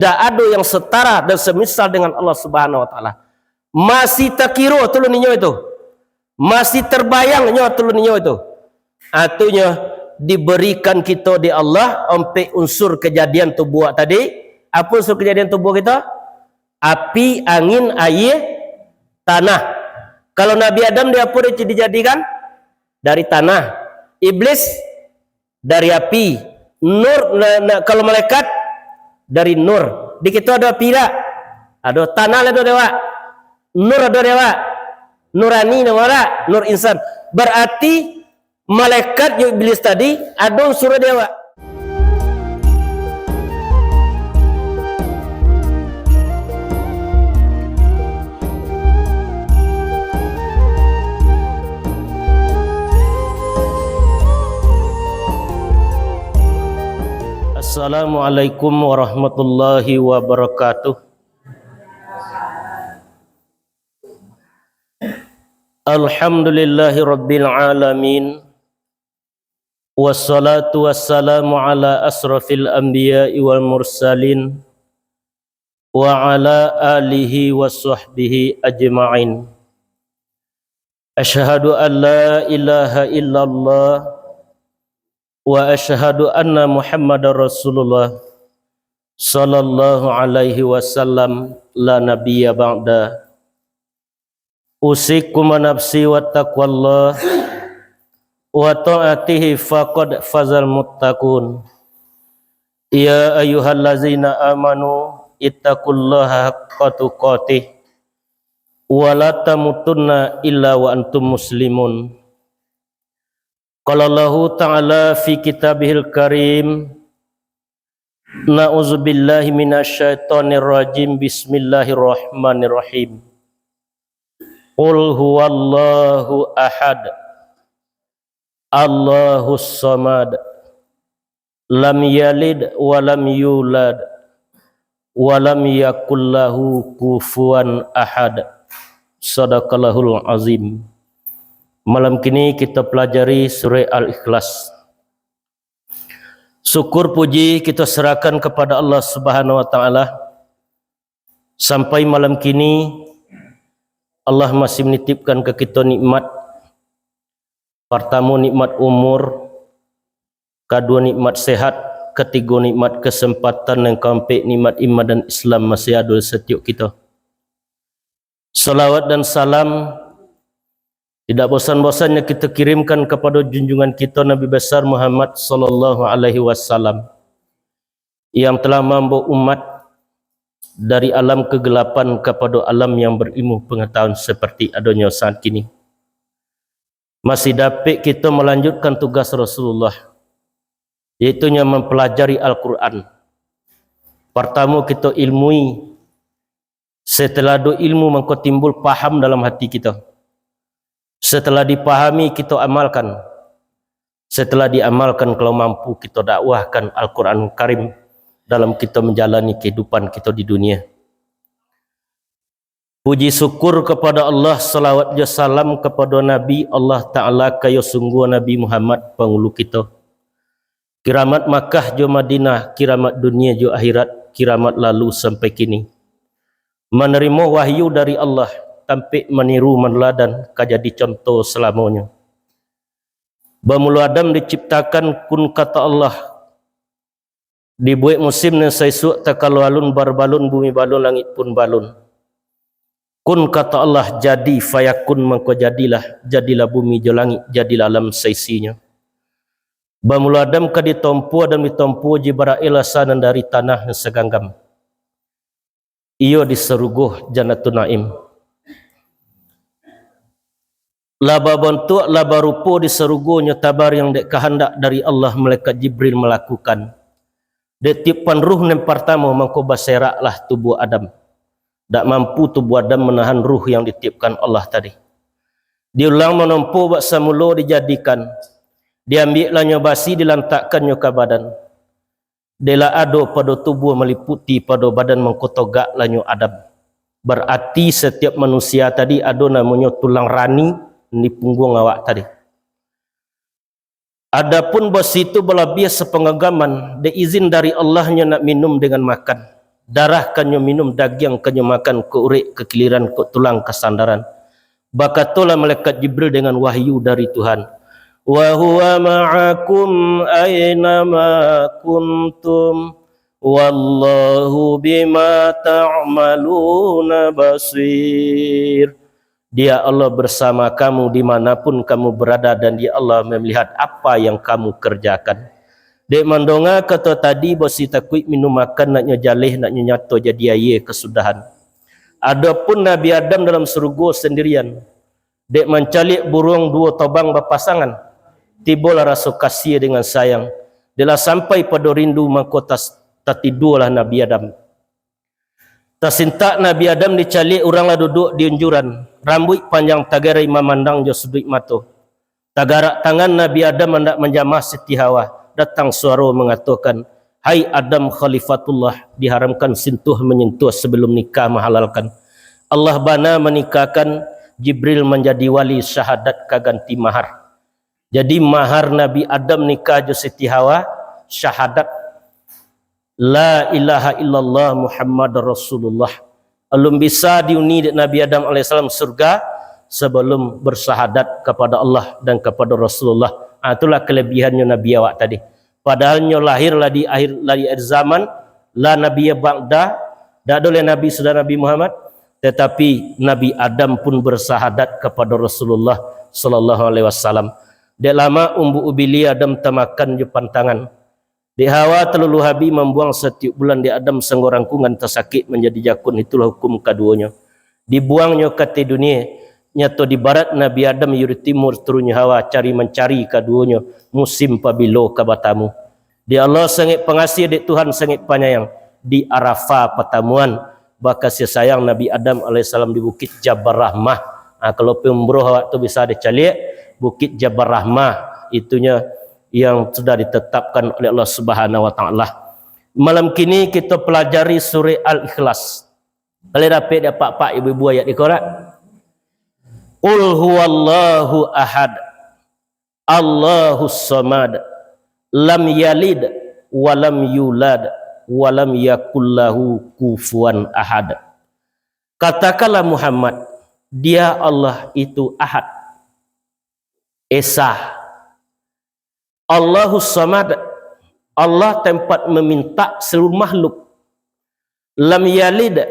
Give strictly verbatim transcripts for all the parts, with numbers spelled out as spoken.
Dak ado yang setara dan semisal dengan Allah Subhanahu wa Ta'ala. Masih takiro tulun inyo itu. Masih terbayang nyo tulun inyo itu. Artinyo, diberikan kito di Allah ompek unsur kejadian tubuah tadi. Apo unsur kejadian tubuah kito? Api, angin, aia, tanah. Kalau Nabi Adam dari apo di-, dijadikan? Dari tanah. Iblis dari api. Nur, na-, na-, kalau malaikat dari nur. Di kito ado api dak? Ado. Tanah ado dek awak? Nur ado dek awak? Nurani namo dak? Nur insan. Berarti malaikat jo iblis tadi ado unsur dek awak. Assalamualaikum warahmatullahi wabarakatuh. Alhamdulillahirabbil alamin. Wassalatu wassalamu ala asrafil anbiya'i wal mursalin, wa ala alihi wa sahbihi ajma'in. Asyhadu an la ilaha illallah, wa asyhadu anna Muhammadar Rasulullah, sallallahu alaihi wasallam, la nabiyya ba'da. Usikum wa nafsi wa taqwallah, wa ta'atihi faqad fazal muttaqun. Ya ayyuhallazina amanu, ittaqullaha haqqa tuqatih, wa la tamutunna illa wa antum muslimun. Qala Allahu ta'ala fi kitabihil karim, na'udzubillahi minasyaitonirrajim, bismillahirrahmanirrahim. Qul huwallahu ahad, Allahus samad, lam yalid wa lam yulad, wa lam yakul lahu kufuwan ahad. Sadaqallahul azim. Malam kini kita pelajari surah Al-Ikhlas. Syukur puji kita serahkan kepada Allah Subhanahu wa Ta'ala. Sampai malam kini, Allah masih menitipkan ke kita nikmat. Pertama, nikmat umur. Kedua, nikmat sehat. Ketiga, nikmat kesempatan. Yang keempat, nikmat iman dan Islam masih ada di setiap kita. Salawat dan salam tidak bosan-bosannya kita kirimkan kepada junjungan kita Nabi besar Muhammad sallallahu alaihi wasallam, yang telah mambawa umat dari alam kegelapan kepada alam yang berilmu pengetahuan seperti adanya saat kini. Masih dapik kita melanjutkan tugas Rasulullah, yaitunyo mempelajari Al-Quran. Pertama kita ilmui, setelah ado ilmu mangko timbul paham dalam hati kita. Setelah dipahami kita amalkan. Setelah diamalkan, kalau mampu kita dakwahkan Al-Quran Karim dalam kita menjalani kehidupan kita di dunia. Puji syukur kepada Allah, salawat jo salam kepada Nabi Allah Ta'ala kayo sungguah Nabi Muhammad pangulu kito. Kiramat Makkah jo Madinah, kiramat dunia jo akhirat, kiramat lalu sampai kini. Manarimo wahyu dari Allah, tampik maniru manuladan, ka jadi contoh salamonyo. Bamulo Adam diciptakan kun kata Allah, dibuek musim nan saisuak takalo alun barbalun, bumi balun, langik pun balun. Kun kata Allah, jadi, fayakun, mangko jadilah, jadilah bumi jo langik, jadilah alam saisinyo. Bamulo Adam ka ditompo, Adam ditompo Jibrail asa nan dari tanah nan saganggam. Iyo di sarugo Jannatun Naim. Lah babantuak, lah barupo di sarugo nyo tabariang dek kahandak dari Allah, malaikat Jibril malakukan. Dek tiupan ruh nan partamo mangko baseraklah tubuah Adam. Dak mampu tubuah Adam manahan ruh yang ditiupkan Allah tadi. Diulang manompo bak samulo dijadikan. Diambiaklah nyo basi, dilantakkannyo ka badan. Dek lah ado pado tubuah maliputi pado badan mangko togaklah nyo Adam. Barati satiap manusia tadi ado namonyo tulang rani di pungguang awak tadi. Adapun basi tu balabiah sapangganggaman, dek izin dari Allah nyo nak minum dengan makan. Darah ka nyo minum, dagiang ka nyo makan, kok urek ka kiliran, kok tulang ka sandaran. Bakatolah malaikat Jibril dengan wahyu dari Tuhan, "Wa huwa ma'akum aina ma kuntum, wallahu bima ta'maluna basir." Dia Allah bersama kamu dimanapun kamu berada, dan Dia Allah melihat apa yang kamu kerjakan. Dek mandonga kato tadi, bosi takuik minum makan, nak nyo jaleh, nak nyo nyato jadi aia kasudahan. Adopun Nabi Adam dalam surugo sandirian, dek mancaliak buruang duo tobang bapasangan, tibolah raso kasia dengan sayang. Dek lah sampai pado rindu, mangko tas-, tatidualah Nabi Adam. Tasintak Nabi Adam dicaliak, urang lah duduak di unjuran. Rambuik panjang tagarai mamandang jo suduik mato. Tagarak tangan Nabi Adam andak manjamah Siti Hawa. Datang suaro mangatokan, "Hai Adam Khalifatullah, diharamkan sintuah manyentuah sabalum nikah mahalalkan. Allah bana manikahkan, Jibril manjadi wali, syahadat ka ganti mahar." Jadi mahar Nabi Adam nikah jo Siti Hawa, syahadat La ilaha illallah Muhammad Rasulullah. Alun bisa diuni dek Nabi Adam alaihissalam surga sabalum bersahadat kapada Allah dan kapada Rasulullah. Ah, itulah kalabihannyo Nabi awak tadi. Padahal nyo lahir lah di akhir, lah di akhir zaman, lah Nabi ba'da, dak ado lai Nabi sudah Nabi Muhammad, tetapi Nabi Adam pun bersahadat kapada Rasulullah sallallahu alaihi wasallam. Dek lama umbu ubili Adam tamakan jo pantangan. Dek Hawa taluluh habih mambuang satiok bulan, dek Adam sanggo rangkungan tasakik manjadi jakun, itulah hukum kaduonyo. Dibuangnyo ka ateh dunie, nyato di barat Nabi Adam, iyo di timur turunnyo Hawa, cari mancari kaduonyo, musim pabilo ka batamu. Dek Allah sangaik pangasiah, dek Tuhan sangaik panyayang, di Arafah patamuan, bakasiah sayang Nabi Adam alaihissalam di Bukit Jabal Rahmah. Ha, kalau pai umroh awak tu bisa dicaliak Bukit Jabal Rahmah, itunyo yang sudah ditetapkan oleh Allah Subhanahu wa Taala. Malam kini kito pelajari surah Al-Ikhlas. Kalian dapek di apak-apak ibu-ibu ayat iko dak? Qul huwallahu ahad, Allahus samad, lam yalid, walam yulad, walam yakul lahu kufuwan ahad. Katakanlah Muhammad, Dia Allah itu Ahad, Esa. Allahus Samad, Allah tempat memintak seluruh makhluk. Lam yalid,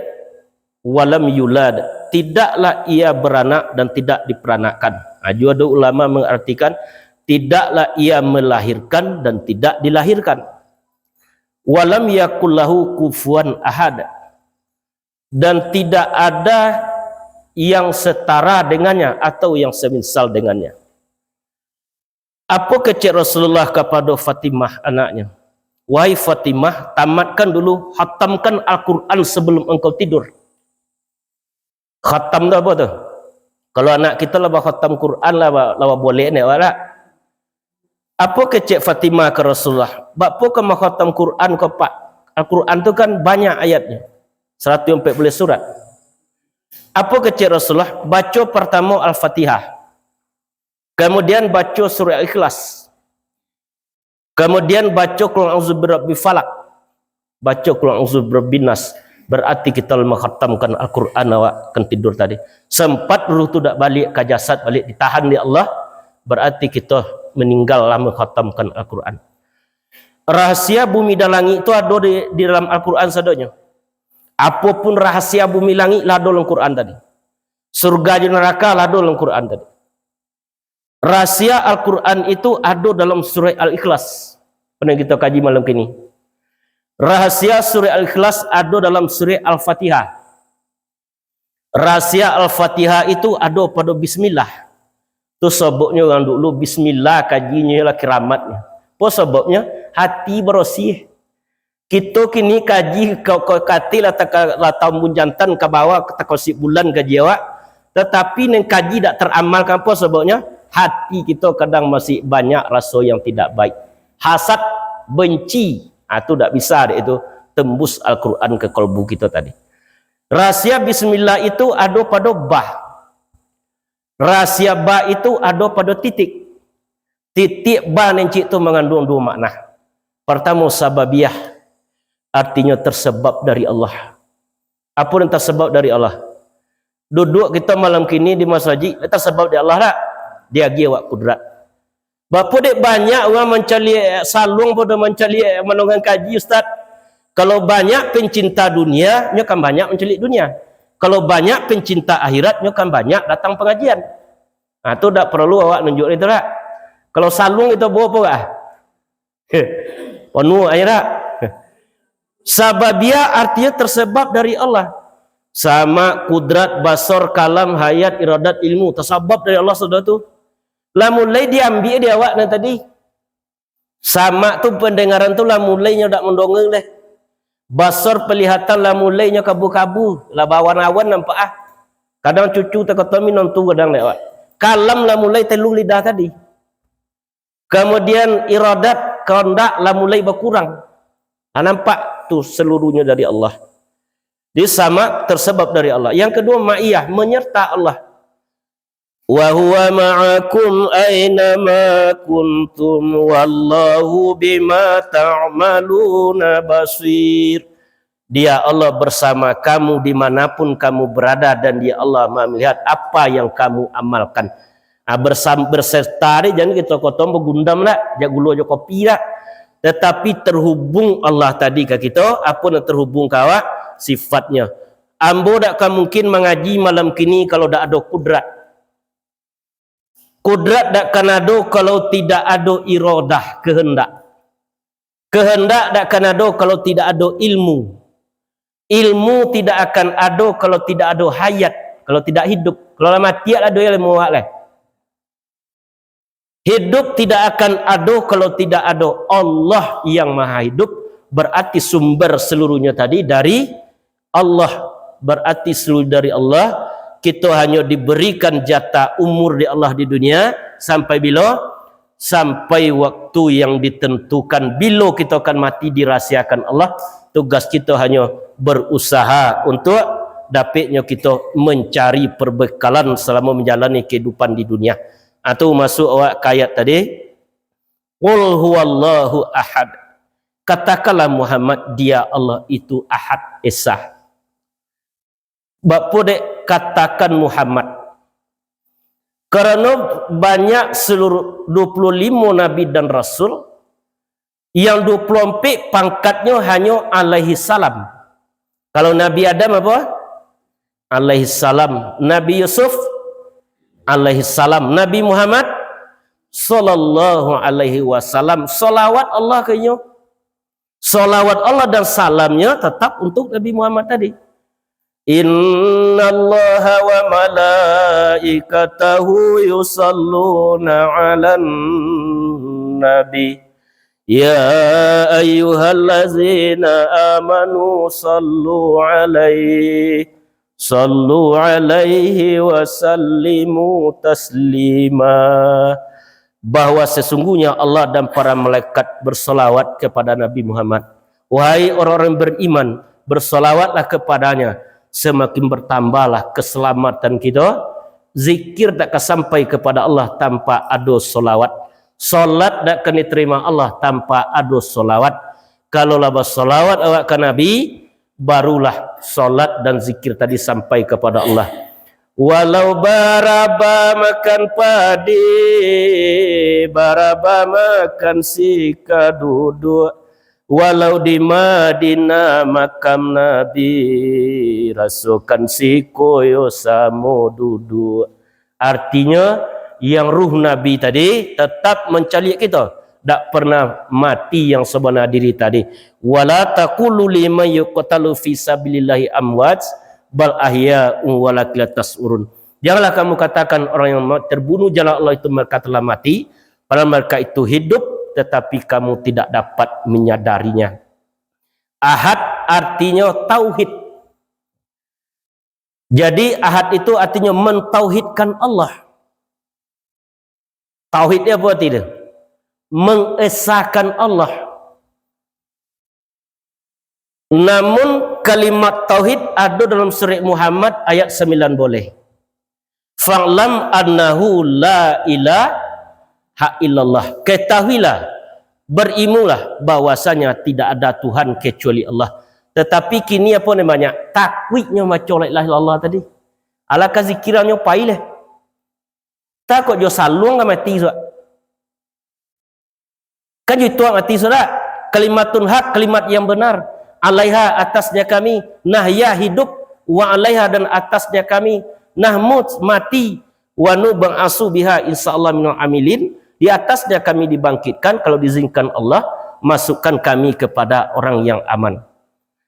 walam yulad, tidaklah Ia beranak dan tidak diperanakkan. Ha, juo ado ulama mengartikan, tidaklah Ia melahirkan dan tidak dilahirkan. Walam yakul lahu kufuwan ahad, dan tidak ada yang setara dengannya atau yang semisal dengannya. Apo kecek Rasulullah kapado Fatimah anaknyo? "Wahai Fatimah, tamatkan dulu, khatamkan Al-Quran sebelum engkau tidur." Khatam tu apo tu? Kalau anak kito lah bakhatam Quran lah, ba-, lah baboleh ni awak dak? Apo kecek Fatimah ka Rasulullah? "Bakpo ka makhatam Quran ko, Pak? Al-Quran tu kan banyak ayatnyo, saratuih ampek baleh surat." Apo kecek Rasulullah? "Baco partamo Al-Fatihah, kamudian baco surah Al-Ikhlas, kamudian baco Qul a'udzu birabbil falaq, baco Qul a'udzu birabbin nas." Berarti kito lah makhatamkan Al-Quran, awak kan tidur tadi. Sempat ruh tu dak baliak ka jasad, baliak ditahan dek Allah, berarti kito maninggal lah makhatamkan Al-Quran. Rahasia bumi dan langik tu ado di, di dalam Al-Quran sadonyo. Apo pun rahasia bumi langik lah ado dalam Quran tadi. Surga jo naraka lah ado dalam Quran tadi. Rahasia Al-Quran itu ado dalam surah Al-Ikhlas. Pernah kito kaji malam kini. Rahasia surah Al-Ikhlas ado dalam surah Al-Fatihah. Rahasia Al-Fatihah itu ado pado bismillah. Tu sababnyo urang dulu bismillah kajinyo lah kiramatnyo. Apo sababnyo? Hati barasiah. Kito kini kaji ka, ka, ka ateh lah taka-, lah tambun jantan ka bawah, ka takosik bulan kaji awak. Tatapi nan kaji dak taramalkan, apo sababnyo? Hati kito kadang masih banyak raso yang tidak baik. Hasad, benci, ha, tu dak bisa dek itu tembus Al-Quran ka kalbu kito tadi. Rahasia bismillah itu ado pado ba. Rahasia ba itu ado pado titik. Titik ba nan ciek tu manganduang duo makna. Partamo, sababiah. Artinyo tersebab dari Allah. Apo nan tersebab dari Allah? Duduak kito malam kini di masajik, tersebab dari Allah tak? Diagiah awak kudrat. Baapo dek banyak urang mancaliak saluang pado mancaliak mandongang kaji, Ustaz? Kalau banyak pencinta dunia, nyo kan banyak mancaliak dunia. Kalau banyak pencinta akhirat, nyo kan banyak datang pengajian. Nah, tu dak perlu awak nunjuk itu dak. Kalau saluang kito bawa apa dak? Penuh aja dak? Sababia artinya tersebab dari Allah. Sama, kudrat, basar, kalam, hayat, iradat, ilmu. Tersebab dari Allah sudah tu. Lah mulai diambil di awak nan tadi. Sama tu pendengaran tu lah mulai nyo dak mandongeng deh. Basar pelihatan lah mulai nyo kabu-kabu. Lah bawan-awan nampak ah. Kadang cucu takatomi nontu kadang dek awak. Kalam lah mulai telung lidah tadi. Kemudian iradat, kehendak lah mulai berkurang. Ha, nampak tu seluruhnya dari Allah. Jadi sama tersebab dari Allah. Yang kedua, ma'iyah, menyerta Allah. "Wa huwa ma'akum aina ma kuntum, wallahu bima ta'maluna basir." Dia Allah bersama kamu dimanapun kamu berada, dan Dia Allah Maha melihat apa yang kamu amalkan. Ah, bersam-, berserta ni, jangan kita kotong begundam lah, jak gulu jo kopi lah. Tetapi terhubung Allah tadi ka kita, apa nak terhubung ka awak? Sifatnya. Ambo dak ka mungkin mangaji malam kini kalau dak ado kudrat. Kudrat dak kan ado kalau tidak ado iradah, kehendak. Kehendak dak kan ado kalau tidak ado ilmu. Ilmu tidak akan ado kalau tidak ado hayat, kalau tidak hidup. Kalau lah mati, ado ilmu awak lah. Hidup tidak akan ado kalau tidak ado Allah yang Maha Hidup, berarti sumber seluruhnya tadi dari Allah, berarti seluruh dari Allah. Kita hanya diberikan jatah umur di Allah di dunia sampai bila? Sampai waktu yang ditentukan. Bila kita akan mati, dirahasiakan Allah. Tugas kita hanya berusaha untuk dapatnya kita mencari perbekalan selama menjalani kehidupan di dunia. Atau masuk awak ka ayat tadi, "Qul huwallahu ahad." Katakanlah Muhammad, Dia Allah itu Ahad, Esa. Baapo dek katakan Muhammad? Karano banyak seluruh dua puluh limo nabi dan rasul, yang dua puluh ampek pangkatnyo hanyo alaihi salam. Kalau Nabi Adam apa? Alaihi salam. Nabi Yusuf alaihi salam. Nabi Muhammad sallallahu alaihi wasallam. Salawat Allah ka inyo. Salawat Allah dan salamnya tetap untuk Nabi Muhammad tadi. "Innallaha wa malaikatahu yusalluna 'alan nabi. Ya ayyuhallazina amanu sallu 'alaihi, sallu 'alaihi wa sallimu taslima." Bahwa sesungguhnya Allah dan para malaikat bersalawat kepada Nabi Muhammad. Wahai orang-orang beriman, bersalawatlah kepadanya, semakin bertambahlah keselamatan kita. Zikir tak ka sampai kepada Allah tanpa ado salawat. Salat tak ka diterima Allah tanpa ado salawat. Kalau lah basalawat awak ka Nabi, barulah salat dan zikir tadi sampai kepada Allah. Walau baraba makan padi, baraba makan sika duduk. Walau di Madinah makam Nabi, rasokan siko yo samo duduk. Artinyo, yang ruh Nabi tadi tetap mancaliak kito, dak pernah mati yang sabana diri tadi. "Wala taqulu liman yuqtalu fi sabilillahi amwat, bal ahya'un walakin la tasy'urun." Janganlah kamu katakan orang yang ma-, terbunuh jalan Allah itu mereka telah mati, padahal mereka itu hidup, tetapi kamu tidak dapat menyadarinya. Ahad artinyo tauhid. Jadi, Ahad itu artinyo mentauhidkan Allah. Tauhid itu apo arti dia? Mengesakan Allah. Namun, kalimat tauhid ado dalam Surat Muhammad ayat sambilan boleh. "Fa'lam annahu la ilaha illallah." Ketahuilah Berilmulah bahwasanya tidak ada Tuhan kecuali Allah. Tetapi kini apo nan banyak? Takuiknyo maco la ilaha illallah tadi. Alah ka zikirannyo pai leh. Takut jo saluang ka mati suak. Kan jo itu mati suak. Kalimatun hak, kalimat yang benar. Alaiha, atasnya kami. Nahya, hidup. Wa alaiha, dan atasnya kami. Namut, mati. Wa nub'asu biha, insya Allah, minal amilin. Di atasnya kami dibangkitkan, kalau diizinkan Allah, masukkan kami kepada orang yang aman.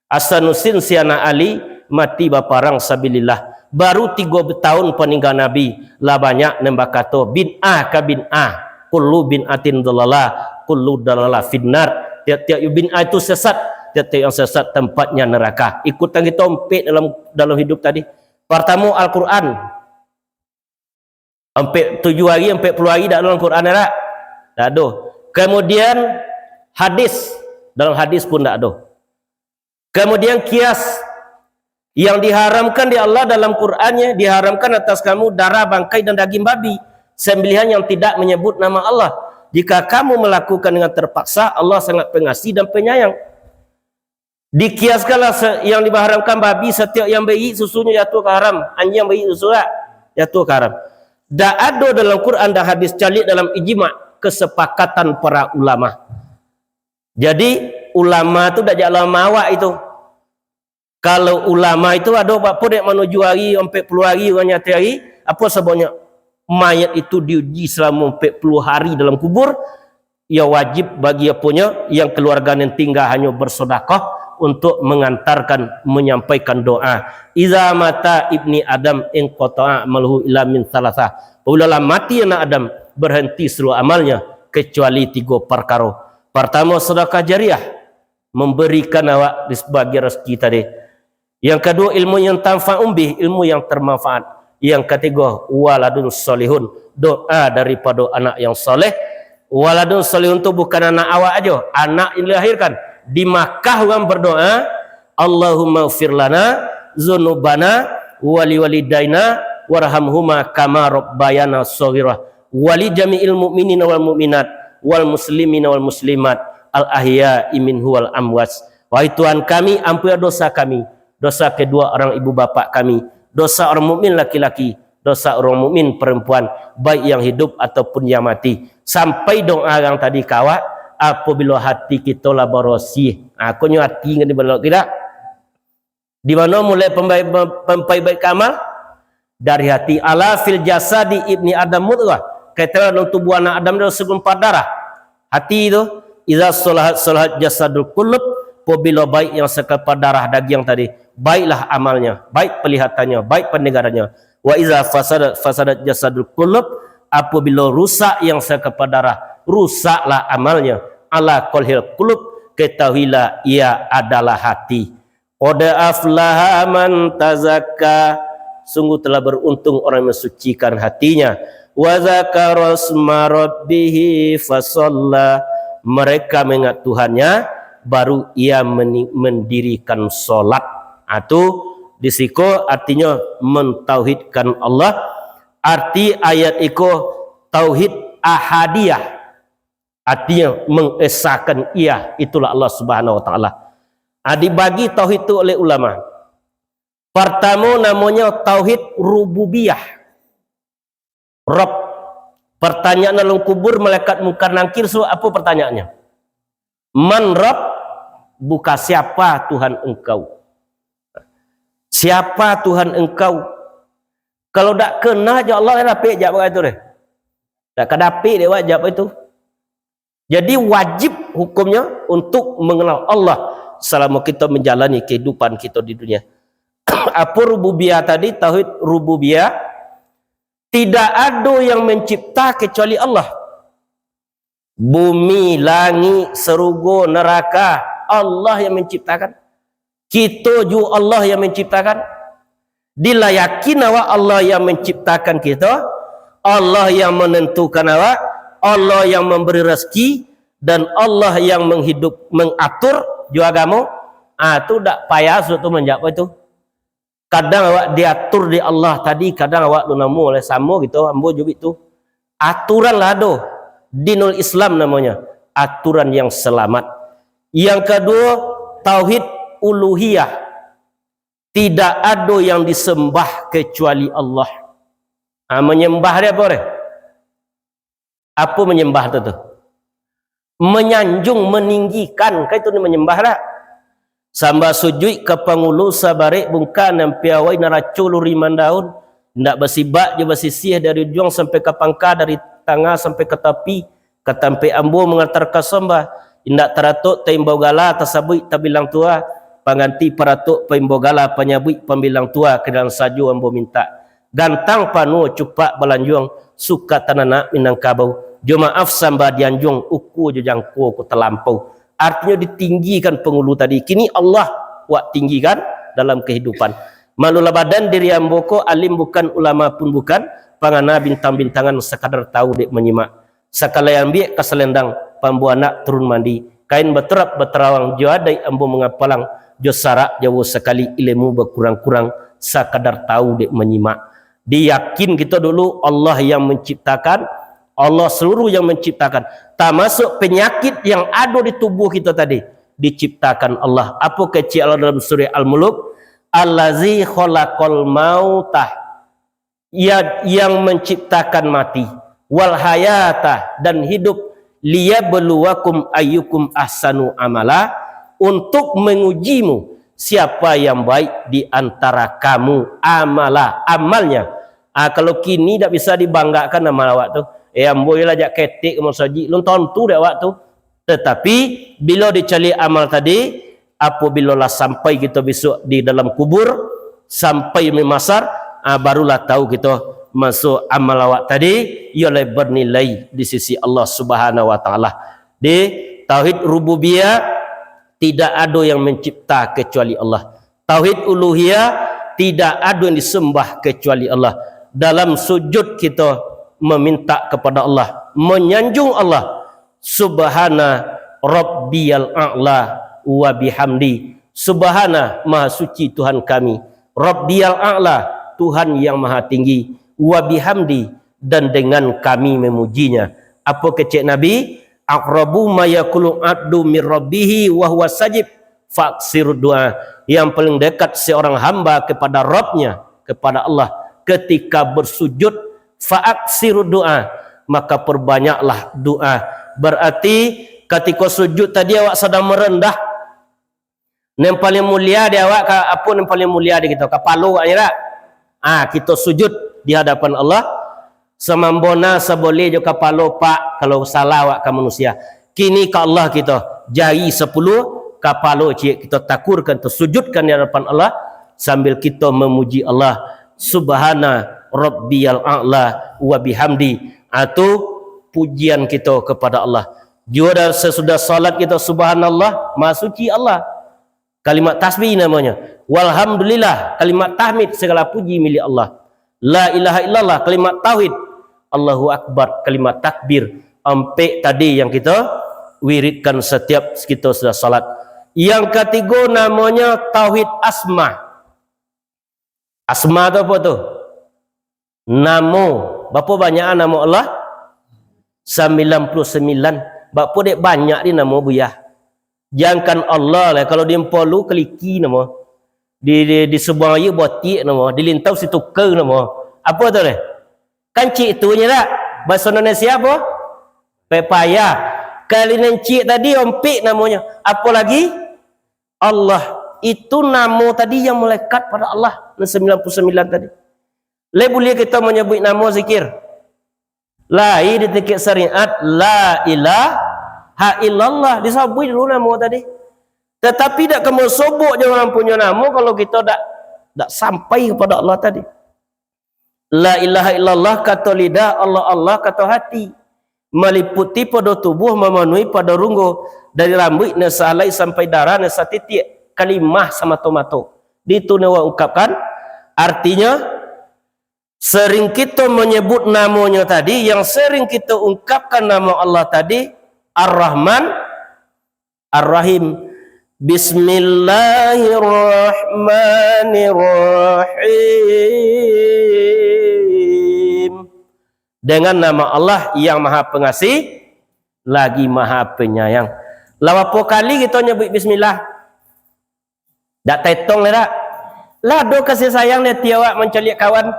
Hasanusin si anak Ali mati baparang sabilillah. Baru tigo tahun paningga Nabi, lah banyak nan bakato, "Bid'ah ka bid'ah, kullu bid'atin dalalah, kullu dalalah finnar." Tiap-tiap bid'ah itu sesat, tiap-tiap yang sesat tempatnya neraka. Ikutan kita ompek dalam, dalam hidup tadi. Pertama, Al-Quran. Ampek tujuh hari, ampek puluh hari dak ado dalam Quran, dak? Dak ado. Kemudian hadis, dalam hadis pun dak ado. Kemudian kias, yang diharamkan di Allah dalam Qurannya, diharamkan atas kamu darah, bangkai, dan daging babi, sembelihan yang tidak menyebut nama Allah. Jika kamu melakukan dengan terpaksa, Allah sangat pengasih dan penyayang. Dikiaskanlah se-, yang diharamkan babi, setiap yang baik susunyo jatuh ka haram, anjiang baik susu lah, jatuh ka haram. Dak ado dalam Quran dan hadis, caliak dalam ijma, kesepakatan para ulama. Jadi, ulama tu dak jak lama awak itu. Kalau ulama itu ado bak podek manuju hari, ampek puluh hari, urang nyatai hari, apo sababnyo? Mayat itu diuji selama ampek puluh hari dalam kubur, ya wajib bagi aponyo, yang keluarga nan tingga hanyo bersedekah untuk mengantarkan, menyampaikan doa. Iza mata ibni Adam inqata'a amaluhu illa min salasah. Apabila lah mati anak Adam, berhenti seluruh amalnya, kecuali tiga perkara. Pertama, sedekah jariah, memberikan awak di sebagian rezeki tadi. Yang kedua, ilmu yang tanfa'un bih, ilmu yang termanfaat. Yang ketiga, waladun solihun, doa daripada anak yang soleh. Waladun solihun tu bukan anak awak aja, anak yang dilahirkan. Di Makkah urang berdoa, "Allahumma ighfir lana dzunubana wali walidaina warhamhuma kama rabbayana shaghira, wali jami'il mu'minina wal mu'minat wal muslimina wal muslimat al ahya'i minhu wal amwas." Wahai Tuhan kami, ampunilah dosa kami, dosa kedua orang ibu bapak kami, dosa orang mukmin laki-laki, dosa orang mukmin perempuan, baik yang hidup ataupun yang mati. Sampai doa urang tadi ka awak, apabila hati kito lah barasiah. Ha, konyo hati kan dibalok kito. Di mano mulai pembaik-, pembaik-baik amal? Dari hati. Ala fil jasadi ibni Adam mudghah. Kaitanlah dalam tubuh anak Adam tu segumpal darah. Hati tu, iza salahat, salahat jasadul kulub, apabila baik yang sakapal darah dagiang tadi, baiklah amalnya, baik pelihatannya, baik pendengarannya. Wa iza fasadat, fasadat jasadul kulub, apabila rusak yang sakapal darah, rusaklah amalnya. Ala qalhil kulub, ketahuilah ia adalah hati. Qad aflaha man tazakka, sungguh telah beruntung orang yang mensucikan hatinya. Wa dzakara isma rabbih fasalla, mereka mengingat Tuhannya, baru ia meni-, mendirikan solat. Ha, tu di siko artinyo mentauhidkan Allah. Arti ayat iko tauhid ahadiyah. Artinyo, mengesakan Ia, itulah Allah Subhanahu Wa Taala. Ah, dibagi tauhid tu oleh ulama. Partamo namonyo tauhid rububiyah. Rabb. Partanyaan dalam kubur, malaikat Mungkar Nangkir, so, apo partanyaannyo? "Man Rabb?" Bukan siapa Tuhan engkau. Siapa Tuhan engkau? Kalau dak kenal jo Allah, dak dapek jawab tu deh. Dak ka dapek dek awak jawab itu. Jadi, wajib hukumnyo untuk mengenal Allah selama kita menjalani kehidupan kita di dunia. Apo rububiyah tadi, tauhid rububiyah, tidak ado yang mencipta kecuali Allah. Bumi, langik, sarugo, neraka, Allah yang menciptakan. Kito juo Allah yang menciptakan. Dilah yakin awak Allah yang menciptakan kito, Allah yang menentukan awak, Allah yang memberi rezeki, dan Allah yang menghidup, mengatur jo agamo. Ah, tu dak payah suatu manjawab itu. Kadang awak diatur di Allah tadi, kadang awak tu namo lah samo gitu, ambo juo tu. Aturan lah ado. Dinul Islam namonyo. aturan yang selamat. Yang kaduo, tauhid uluhiyah. Tidak ado yang disembah kecuali Allah. Ha, manyambah dia apo dia? Apo manyambah tu, tu? Manyanjung, maninggikan, kan itu ni manyambah dak? Sambah sujuik ka pangulu sabarek bungka nan piawai naraco luri mandaun, indak basibak jo basisiah dari ujuang sampai ka pangka, dari tangah sampai ka tapi, ka tampek ambo mangantar ka sambah, indak taratok taimbau gala tasabuik tabilang tua, pangganti paratok paimbau gala panyabuik pambilang tua ka dalam sajo ambo mintak. Gantang panuah cupak balanjuang, suka tananak Minangkabau. Jo maaf sambah dianjuang, ukua jo jangko ko talampau. Artinyo ditinggikan pangulu tadi. Kini Allah wak tinggikan dalam kahidupan. Malulah badan diri ambo ko, alim bukan, ulama pun bukan, pangana bintang-bintangan sakadar tahu dek manyimak. Sakalai ambiak ka salendang, pambuanak turun mandi, kain baturap batarawang, jo adaik ambo mangapalang, jo sarak Jawo sakali, ilmu bakurang-kurang, sakadar tahu dek manyimak. Diyakin kito dulu, Allah yang manciptakan, Allah saluruh yang manciptakan, tamasuak panyakik yang ado di tubuah kito tadi, diciptakan Allah. Apo kecek Allah dalam surah Al-Muluk? "Allazi khalaqal mauta," Ia yang manciptakan mati, "wal hayata," dan hidup, "liyabluwakum ayyukum ahsanu amala," untuk mengujimu siapa yang baik di antara kamu amala, amalnya. Ah, kalau kini dak bisa dibanggakan amal awak tu. Eh, ambo lah jak ketek masajik, lun tontu dek awak tu. Tatapi, bilo dicaliak amal tadi, apabilo lah sampai kito bisuak di dalam kubur, sampai di mahsyar, ah, barulah tahu kito maksud amal awak tadi, iyo lah bernilai di sisi Allah Subhanahu wa Taala. Di tauhid rububiyah, tidak ado yang mencipta kecuali Allah. Tauhid uluhiyah, tidak ado yang disembah kecuali Allah. Dalam sujud kito meminta kepada Allah, menyanjung Allah, "Subhana rabbiyal a'la wa bihamdi." Subhana, maha suci Tuhan kami. Rabbiyal a'la, Tuhan yang maha tinggi. Wa bihamdi, dan dengan kami memujinya. Apo kecek Nabi? "Aqrabu ma yakunu abdu min rabbihi wa huwa sajid, faksir doa." Yang paling dekat seorang hamba kepada Rabbnya, kepada Allah, ketika bersujud, faaksir doa, maka perbanyaklah doa. Berarti, ketika sujud tadi awak sedang merendah, nan paling mulia di awak ka, apo nan paling mulia di kito? Kapalo awak, ya tak? Ah, kito sujud di hadapan Allah, samambona saboleh jo kapalo, Pak, kalau salah awak ka manusia. Kini ka Allah kito, jari sapuluah, kapalo ciek kito takurkan tu, sujudkan di hadapan Allah, sambil kito memuji Allah, "Subhana rabbiyal a'la wa bihamdi." Ah, tu pujian kito kepada Allah. Juo dah sasudah salat kito, "Subhanallah, maha suci Allah." Kalimat tasbih namonyo. "Walhamdulillah," kalimat tahmid, segala puji milik Allah. "La ilaha illallah," kalimat tauhid. "Allahu akbar," kalimat takbir. Ampek tadi yang kito wiridkan satiap kito sudah salat. Yang katigo namonyo tauhid asma. Asma tu apo tu? Namo. Bapo banyak namo Allah? Sambilan puluah sambilan. Bapo dek banyak di namo, Buyah? Jankan Allah lah, kalau di Ampolu Kaliki namo. Di, di, di Subuang Ayu Botiak namo. Di Lintau Situka namo. Apo tu deh? Kan cik tu nyo dak? Bahaso Indonesia apo? Pepaya. Kali nan cik tadi ompik namonyo. Apo lagi? Allah. Itu namo tadi yang melekat pada Allah. Nan sambilan puluah sambilan tadi. Lai buliah kito manyabuik namo zikir? Lai di tikek syariat, la ilaha illallah. Disabuik dulu namo tadi. Tatapi dak ka masobok jo urang punyo namo kalau kito dak, dak sampai kepada Allah tadi. La ilaha illallah kato lidah, Allah, Allah kato hati. Maliputi pado tubuah, mamanuhi pado runggo, dari rambuik nan sahalai sampai darah nan satitiak, kalimah samato-mato. Ditu nan awak ungkapkan, artinyo, sering kito manyebut namonyo tadi, yang sering kito ungkapkan namo Allah tadi, Ar-Rahman, Ar-Rahim. Bismillahirrahmanirrahim. Dengan nama Allah yang Maha Pengasih, lagi Maha Penyayang. Lah bapo kali kito nyabuik bismillah? Dak taetong lai dak? Lah ado kasih sayang di ati awak mancaliak kawan.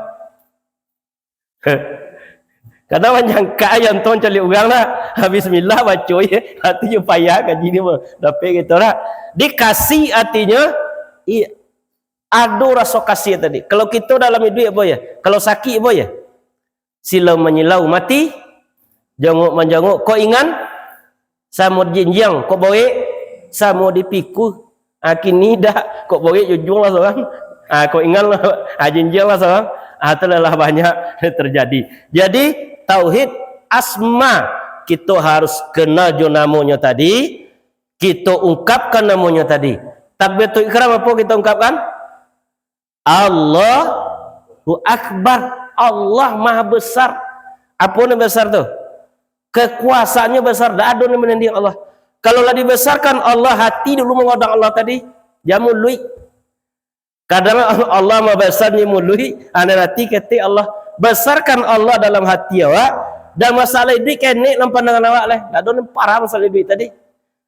Kadang manyangka ayam tu mancaliak urang lah. Bismillah baco je. Ati je payah kaji ni mah. Dapek kito lah. Dikasih atinyo, iya. Ado raso kasih tadi. Kalau kito dalam iduik apo ya? Kalau sakik apo ya? Silau manyilau mati, jongok manjongok. Kok ingan? Samo dijinjiang. Kok borek? Samo dipikul. Ah, kini dak. Kok borek jujuang lah sorang. Ah, kok ingan lah. Ah, jinjiang lah sorang. Ah, tu lah banyak terjadi. Jadi, tauhid asma, kito harus kenal jo namonyo tadi, kito ungkapkan namonyo tadi. Takbiratul ihram apo kito ungkapkan? Allahu Akbar. Allah Maha Besar. Apo nan besar tu? Kekuasaannyo besar, dak ado nan manandingi Allah. Kalau lah dibesarkan Allah, hati dulu mangodang Allah tadi, jan muluik. Kadang Allah mah besar nyo muluik, anak hati ketek Allah. Besarkan Allah dalam hati awak, dan masalah iduik kenek dalam pandangan awak lah. Dak ado nan parah masalah iduik tadi.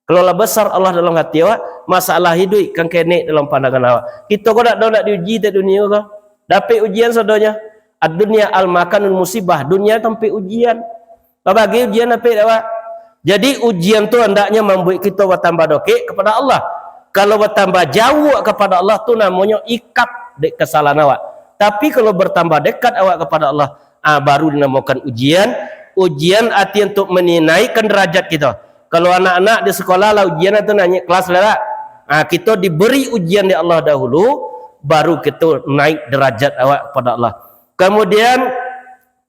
Kalau lah besar Allah dalam hati awak, masalah iduik kan kenek dalam pandangan awak. Kito ko dak ado nak diuji dek dunia ko. Dapek ujian sadonyo. Ad-dunya al-makanul musibah. Dunia tampek ujian. Babagai ujian dapek dek awak. Jadi ujian tu handaknyo mambuek kito batambah dokek kepada Allah. Kalau batambah jauah kepada Allah tu namonyo ikap dek kesalahan awak. Tapi kalau bertambah dekat awak kepada Allah, ah, baru dinamokan ujian. Ujian arti untuk meninaikkan derajat kito. Kalau anak-anak di sekolah lah ujian tu naiak kelas lah, ah, kito diberi ujian dek Allah dahulu, baru kito naik derajat awak kepada Allah. Kemudian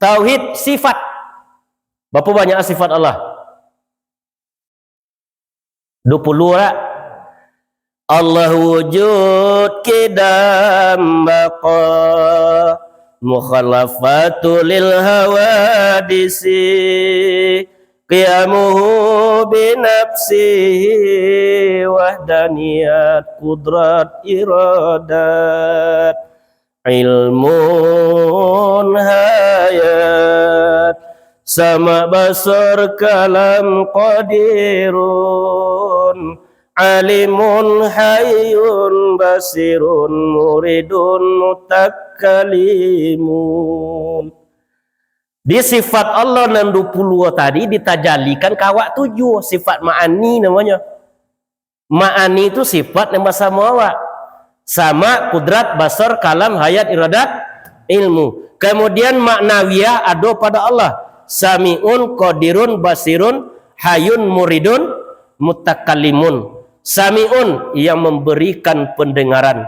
tauhid sifat. Berapa banyak sifat Allah? Dua puluh lah. Allah wujud, qidam, baqa, mukhalafatu lil hawadisi, qiyamuhu binafsihi, wahdaniyat, qudrat, iradat, ilmun, hayat, sama, basar, kalam, qadirun, alimun, hayyun, basirun, muridun, mutakalimun. Di sifat Allah nan dua puluh tadi ditajalikan ka awak tujuh, sifat ma'ani namonyo. Ma'ani tu sifat yang basamo awak. Sama, kudrat, basar, kalam, hayat, iradat, ilmu. Kemudian maknawiyah ado pada Allah. Sami'un, qadirun, basirun, hayun, muridun, mutakalimun. Sami'un, yang memberikan pendengaran.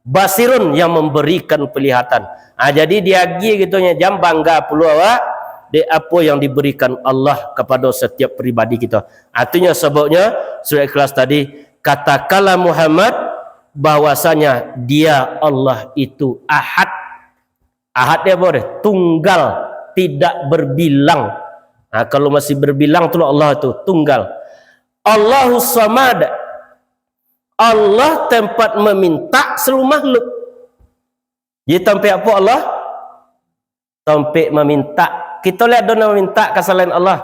Basirun, yang memberikan penglihatan. Ah, jadi diagiah gitu nya, jan bangga pulo awak dek apo yang diberikan Allah kepada setiap pribadi kita. Artinya, sebabnya, surah Ikhlas tadi, katakanlah Muhammad, bahwasanya Dia Allah itu Ahad. Ahad dia apa dia? Tunggal, tidak berbilang. Nah, kalau masih berbilang tu Allah tu, tunggal. Allahus Samad. Allah tempat meminta seluruh makhluk. Jadi tampek apo Allah? Tampek mamintak. Kito lai ado nan mamintak ka salain Allah.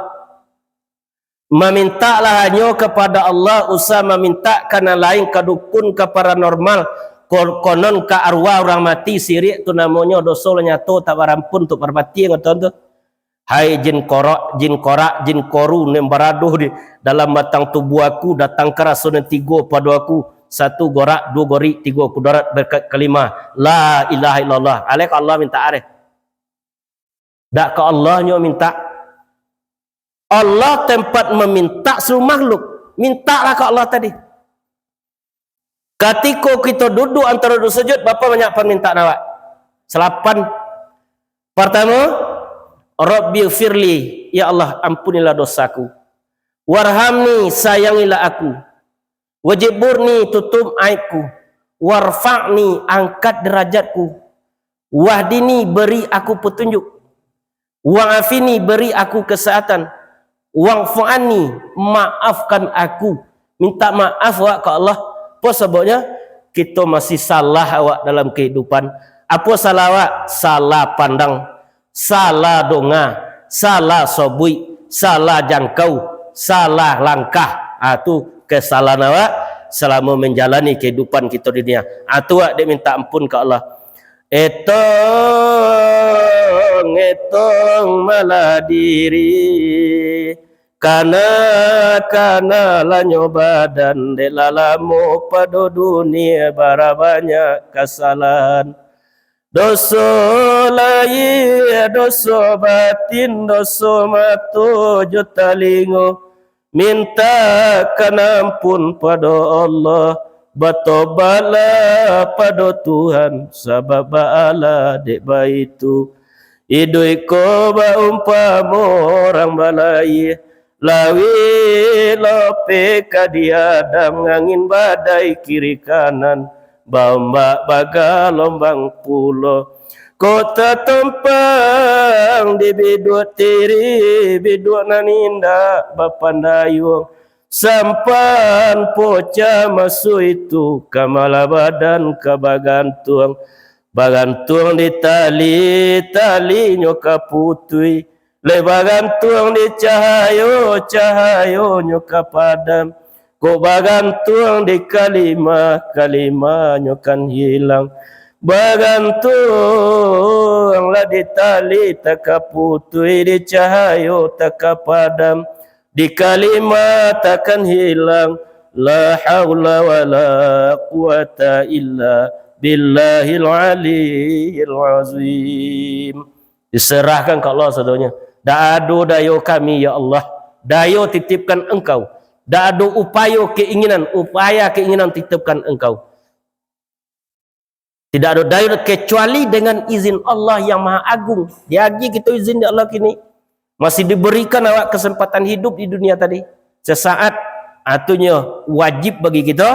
Mamintaklah hanyo kapado Allah, usah mamintak ka nan lain, ka dukun, ka paranormal, ko-, konon ka arwah urang mati, sirik tu namonyo, doso lah nyato, tak barampun, tu parpatiang, kato tu. Hai jin korok, jin korak, jin koru, nan barado di dalam batang tubuah aku, datangkan raso nan tigo pado aku, satu gorak, duo gorik, tigo kudarat, berkat kalima, la ilaha illallah. Alai ka Allah mintak areh. Dak ka Allah nyo mintak. Allah tempat mamintak seluruh makhluk. Mintaklah ka Allah tadi. Katiko kito duduk antaro duo sujud, bapa banyak pamintaan awak? Salapan. Partamo, Rabbi firli, ya Allah, ampunilah dosaku. Warhamni, sayangilah aku. Wajburni, tutup aibku. Warfa'ni, angkat derajatku. Wahdini, beri aku petunjuk. Wa'afini, beri aku kesehatan. Wa'fu anni, maafkan aku. Minta maaf awak ka Allah. Apo sababnyo? Kito masih salah awak dalam kehidupan. Apo salah awak? Salah pandang, salah donga, salah sobuik, salah jangkau, salah langkah. Ah, tu kesalahan awak selama menjalani kehidupan kita di dunia. Ah, tu awak dek minta ampun ka Allah. Etong, etong malah diri, kana, kana lanyo badan, dek lah lamo pado dunia, bara banyak kasalahan. Doso lahia, doso batin, doso mato jo talingo. Mintakan ampun pado Allah, batobatlah pado Tuhan, sabab baalah dek baitu. Iduik ko baumpamo urang balayia, lawik lopeh ka diadang, angin badai kiri kanan, baombak bagalombang pulo. Kok tatompang di biduak tiri, biduak nan indak bapandayuang. Sampan pocah masuak itu, ka malah badan ka bagantuang. Bagantuang di tali, talinyo ka putuih. Lai bagantuang di cahayo, cahayonyo ka padam. Kok bagantuang di kalimah, kalimahnyo kan hilang. Bagantuang lah di tali, tak ka putuih, di cahayo tak ka padam, di kalimah takkan hilang. La haula wala quwata illa billahil aliyil azim. Diserahkan ka Allah sadonyo. Dak ado dayo kami, ya Allah. Dayo titipkan Engkau. Dak ado upayo keinginan, upaya keinginan titipkan Engkau. Tidak ado dayo kecuali dengan izin Allah yang Maha Agung. Diagiah kito izin dek Allah kini. Masih diberikan awak kesempatan hidup di dunia tadi. Sesaat, atunyo wajib bagi kito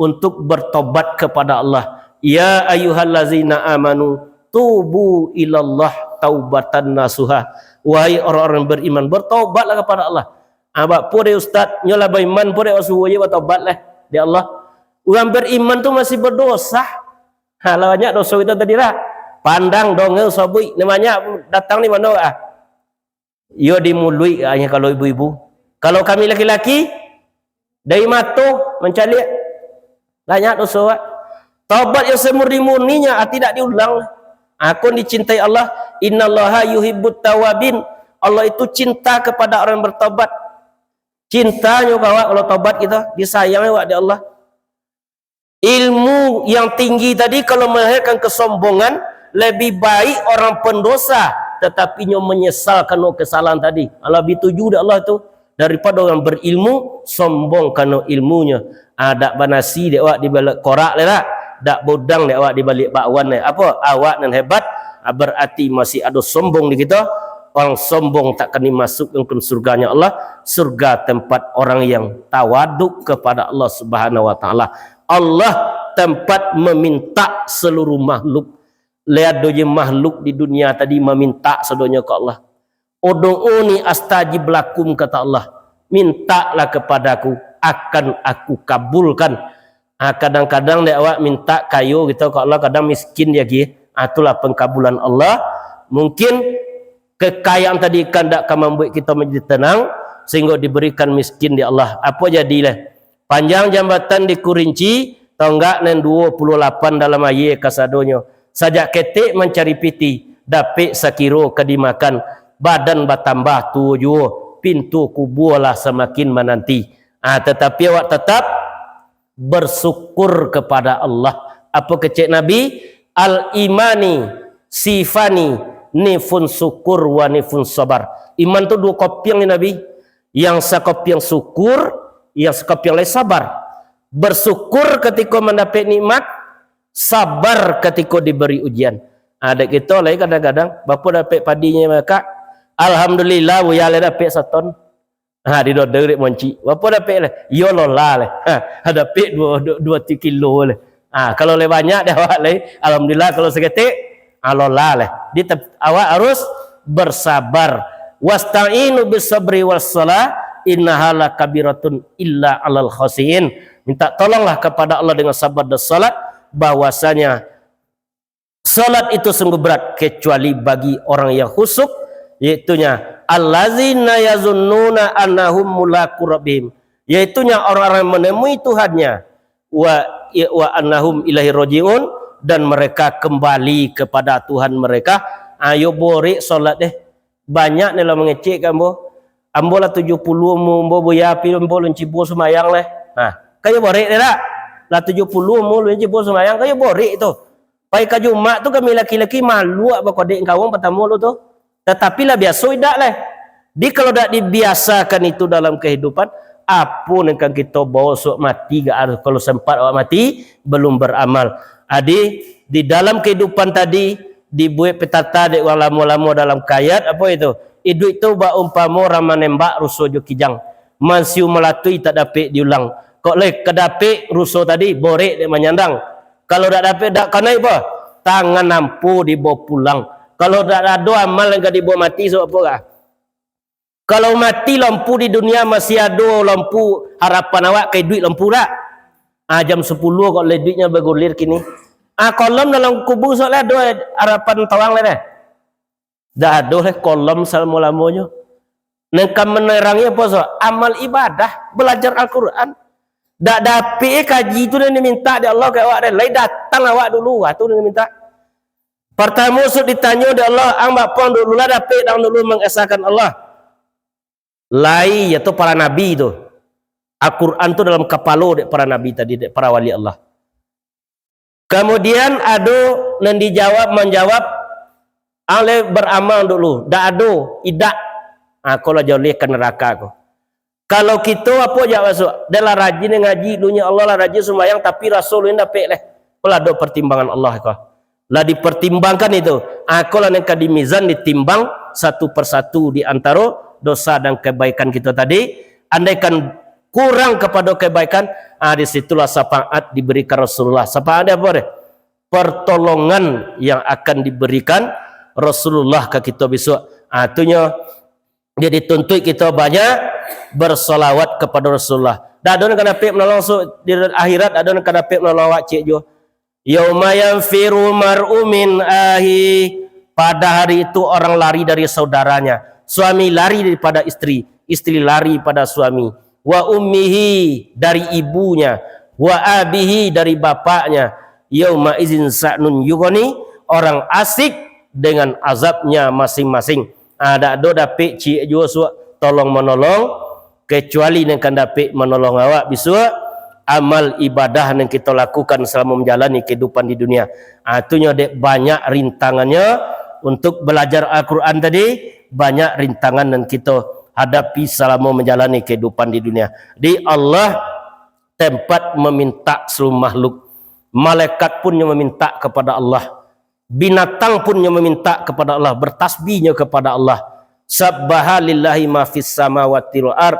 untuk bertobat kepada Allah. Ya ayyuhallazina amanu, tubu ilallah taubatan nasuha. Wahai orang-orang beriman, bertobatlah kepada Allah. Ah, bak po deh ustaz, nyo lah baiman po deh, suruah je batobat lah dek Allah. Urang beriman tu masih berdosa. Ha, lah banyak doso kito tadi lah. Pandang, dongel, sabuik, ni banyak datang di mano ah? Yo di muluik ah, kalau ibu-ibu. Kalau kami laki-laki, dari mato mancaliak. Banyak doso, Pak. Taubat yang semurni-murninya, ah, tidak diulang. Akun dicintai Allah. Innallaha yuhibbut tawabin. Allah itu cinta kepada orang bertobat. Cintanyo ka awak kalau tobat kito, disayang awak dek Allah. Ilmu yang tinggi tadi kalau melahirkan kesombongan, lebih baik orang pendosa, tetapi nyo menyesal kano kesalahan tadi. Lebih tuju dek Allah tu. Daripada orang berilmu, sombong kano ilmunyo. Ah, dak banasi dek awak di balik korak lai dak? Dak bodang dek awak di balik bakwan lai. Apo? Awak nan hebat, ah, berarti masih ado sombong di kito. Orang sombong tak akan dimasukkan ke surganya Allah. Surga tempat orang yang tawaduk kepada Allah Subhanahu wa Ta'ala. Allah tempat meminta seluruh makhluk. Lai ado je makhluk di dunia tadi maminta sadonyo ka Allah. "Ud'uni astajib lakum," kata Allah. "Mintaklah kepadaku, akan Aku kabulkan." Ah, kadang-kadang dek awak minta kayo gitu ka Allah, kadang miskin diagiah. Ah, itulah pengkabulan Allah. Mungkin kekayaan tadi kandak ka mambuek kito menjadi tenang, sehingga diberikan miskin dek Allah. Apo jadilah? Panjang jambatan di Kurinci, tonggak nan duo puluah lapan dalam aia kasadonyo. Sajak ketek mancari piti, dapek sakiro ka dimakan. Badan batambah tuo juo, pintu kubua lah samakin mananti. Ah, tetapi awak tetap bersyukur kepada Allah. Apo kecek Nabi? "Al-imani sifani, nifun syukur wa nifun sabar." Iman tu duo kopiang ni Nabi. Yang sakopiang syukur, yang sakopiang lai sabar. Bersyukur ketika mendapat nikmat, sabar ketika diberi ujian. Ada kita lai kadang-kadang, bapo dapek padinyo, Kak? Alhamdulillah, buya lai dapek saton. Ha, di dodo dek moncik. Bapo dapek lai? Iyo, lolah lai. Ha, dapek dua, dua, dua kilo lai. Ha, kalau lai banyak dek awak lai, alhamdulillah, kalau saketek, ha, lolah lai. Di tep-, awak harus bersabar. "Wasta'inu bis sabri was salah, innaha lakabiratun illa alal khasiin." Minta tolonglah kepada Allah dengan sabar dan salat, bahwasanya salat itu sungguh berat, kecuali bagi orang yang khusyuk, yaitunya Allazina yazunnuna annahum mulaqu rabbihim, yaitunya orang-orang yang menemui Tuhannya, wa, wa annahum ilaihi raji'un, dan mereka kembali kepada Tuhan mereka. Ayo borek solat deh. Banyak ni lah mangecek ka ambo. Ambo lah tujuh puluah umur ambo, buya api ambo lun cibo sumayang leh. Nah, kayo borek deh dak? Lah tujuh puluah umur lun cibo sumayang, kayo borek tu. Pai ka Jumat tu kami laki-laki maluak bakodek kawang patamo lu tu. Tatapi lah biaso idak leh. Di kalau dak dibiasakan itu dalam kehidupan, apo nan kan kito bawa suak mati ga arus, kalau sempat awak mati, belum beramal. Adi, di dalam kehidupan tadi, dibuek petata dek urang lamo-lamo dalam kayat, apo itu? Iduik tu baumpamo urang manembak ruso jo kijang. Mansiu malatui tak dapek diulang. Kok leh ka dapek ruso tadi, borek dek manyandang. Kalau dak dapek, dak kanai bah, tangan ampo dibawa pulang. Kalau dak ado amal nan ka dibawa mati, sabab apo kah? Kalau mati lampu di dunia, masih ado lampu, harapan awak ka iduik lampu dak? Ah, jam sapuluah kok lah iduiknyo bagulir kini. Ah, kolam dalam kubua sok lah ado harapan tawang lah deh. Dak ado leh kolam salamo-lamonyo. Nan ka manerangi apo, so? Amal ibadah, balajar Al-Quran. Dak dapek kaji tu nan diminta dek Allah ka awak deh. Lai datang awak dulu, ah, tu nan diminta. Partamo, sok ditanyo dek Allah, ang bak puang dulu lah dapek, dang dulu mangesakan Allah. Lai, ya tu para nabi tu. Al-Quran tu dalam kapalo dek para nabi tadi, dek para wali Allah. Kamudian ado nan dijawab, manjawab, ang lai baramal dulu, dak ado, idak. Ha, ko lah joleh ka naraka ko. Kalau kito apo jak masuak, dah lah rajin ngaji, dunyo Allah lah rajin sumbayang, tapi raso ulun dapek leh. Ko lah ado partimbangan Allah ko. Lah dipartimbangkan itu. Ha, ko lah nan ka dimizan, ditimbang satu persatu di antaro dosa dan kebaikan kito tadi. Andaikan kurang kapado kebaikan, ha, di situlah syafaat diberikan Rasulullah. Syafaat dia apo deh? Pertolongan yang akan diberikan Rasulullah ka kito bisuak. Ha, tu nyo, jadi tuntuik kito banyak bersolawat kepada Rasulullah. Dak ado nan ka dapek manolong su-, di akhirat, dak ado nan ka dapek manolong awak ciek juo. Yauma yanfiru mar'u min ahi. Pada hari itu orang lari dari saudaranya. Suami lari daripada isteri, isteri lari pada suami. Wa ummihi, dari ibunya. Wa abihi, dari bapaknya. Yauma izin sa'nun yugoni, orang asik dengan azabnya masing-masing. Ah, dak ado dapek ciek juo suak tolong-manolong, kecuali nan ka dapek manolong awak bisuak, amal ibadah nan kito lakukan salamo manjalani kehidupan di dunia. Ah, tu nyo dek banyak rintangannyo untuk balajar Al-Quran tadi, banyak rintangan nan kito hadapi salamo manjalani kehidupan di dunia. Di Allah tempat maminta saluruh makhluk. Malaikat pun nyo maminta kepada Allah. Binatang pun nyo maminta kepada Allah, bertasbih nyo kepada Allah. Sabbaha lillahi ma fis samawati wal ard.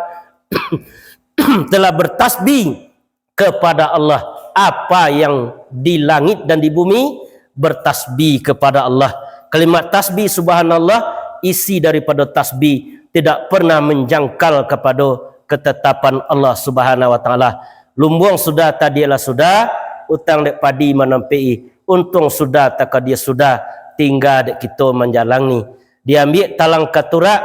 Telah bertasbih kepada Allah apa yang di langit dan di bumi, bertasbih kepada Allah. Kalimat tasbih, subhanallah, isi daripada tasbih tidak pernah menjangkal kepada ketetapan Allah Subhanahu wa Taala. Lumbuang sudah, tadialah sudah, utang dek padi manampek-i. Untuang sudah, takadia sudah, tingga dek kito manjalani. Diambiak talang katurak,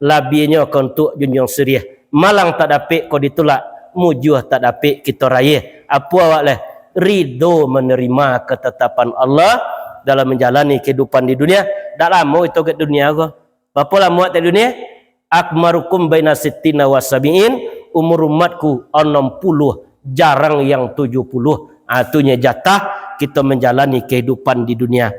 labiahnyo ka untuak junjuang siriah. Malang tak dapek ko ditulak, mujuah tak dapek kito rayeh. Apo awak leh? Rido manerima ketetapan Allah dalam manjalani kehidupan di dunia. Dak lamo kito ka dunia ko. Bapo lamo awak di dunia? Akmarukum baina sittina wa sabiin, umur umatku anam puluah, jarang yang tujuh puluh. Ha, tu nyo jatah kito manjalani kehidupan di dunia.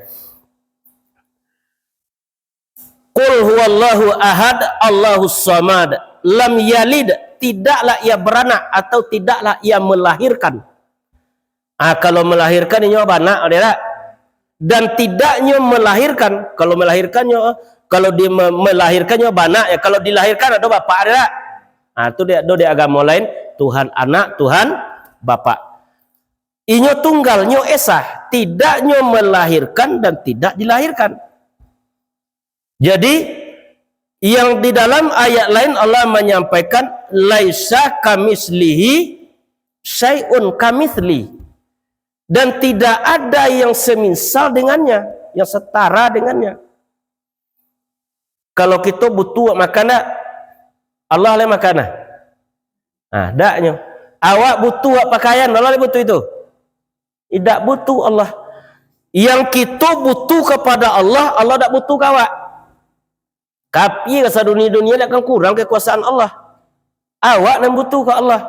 Qul huwallahu ahad, Allahus samad, lam yalid, tidaklah ia beranak atau tidaklah ia melahirkan. Ah, kalau melahirkan inyo banak, ada tak? Dan tidaknyo melahirkan, kalau melahirkannyo, kalau dia me-, melahirkannyo banak, ya, kalau dilahirkan ada bapak, ada tak? Ah, tu dia, dia, dia agamo lain, Tuhan Anak, Tuhan Bapak. Inyo tunggal, nyo esa, tidaknyo melahirkan dan tidak dilahirkan. Jadi, yang di dalam ayat lain Allah menyampaikan, "Laisa kamislihi syai'un kamitsli." Dan tidak ada yang semisal dengannya, yang setara dengannya. Kalau kito butuh makan dak? Allah lai makan dah. Nah, daknyo. Awak butuh pakaian, Allah lai butuh itu. Indak butuh Allah. Yang kito butuh kepada Allah, Allah dak butuh ka awak. Kapia sadunia-dunia dak akan kurang kekuasaan Allah. Awak nan butuh ka Allah.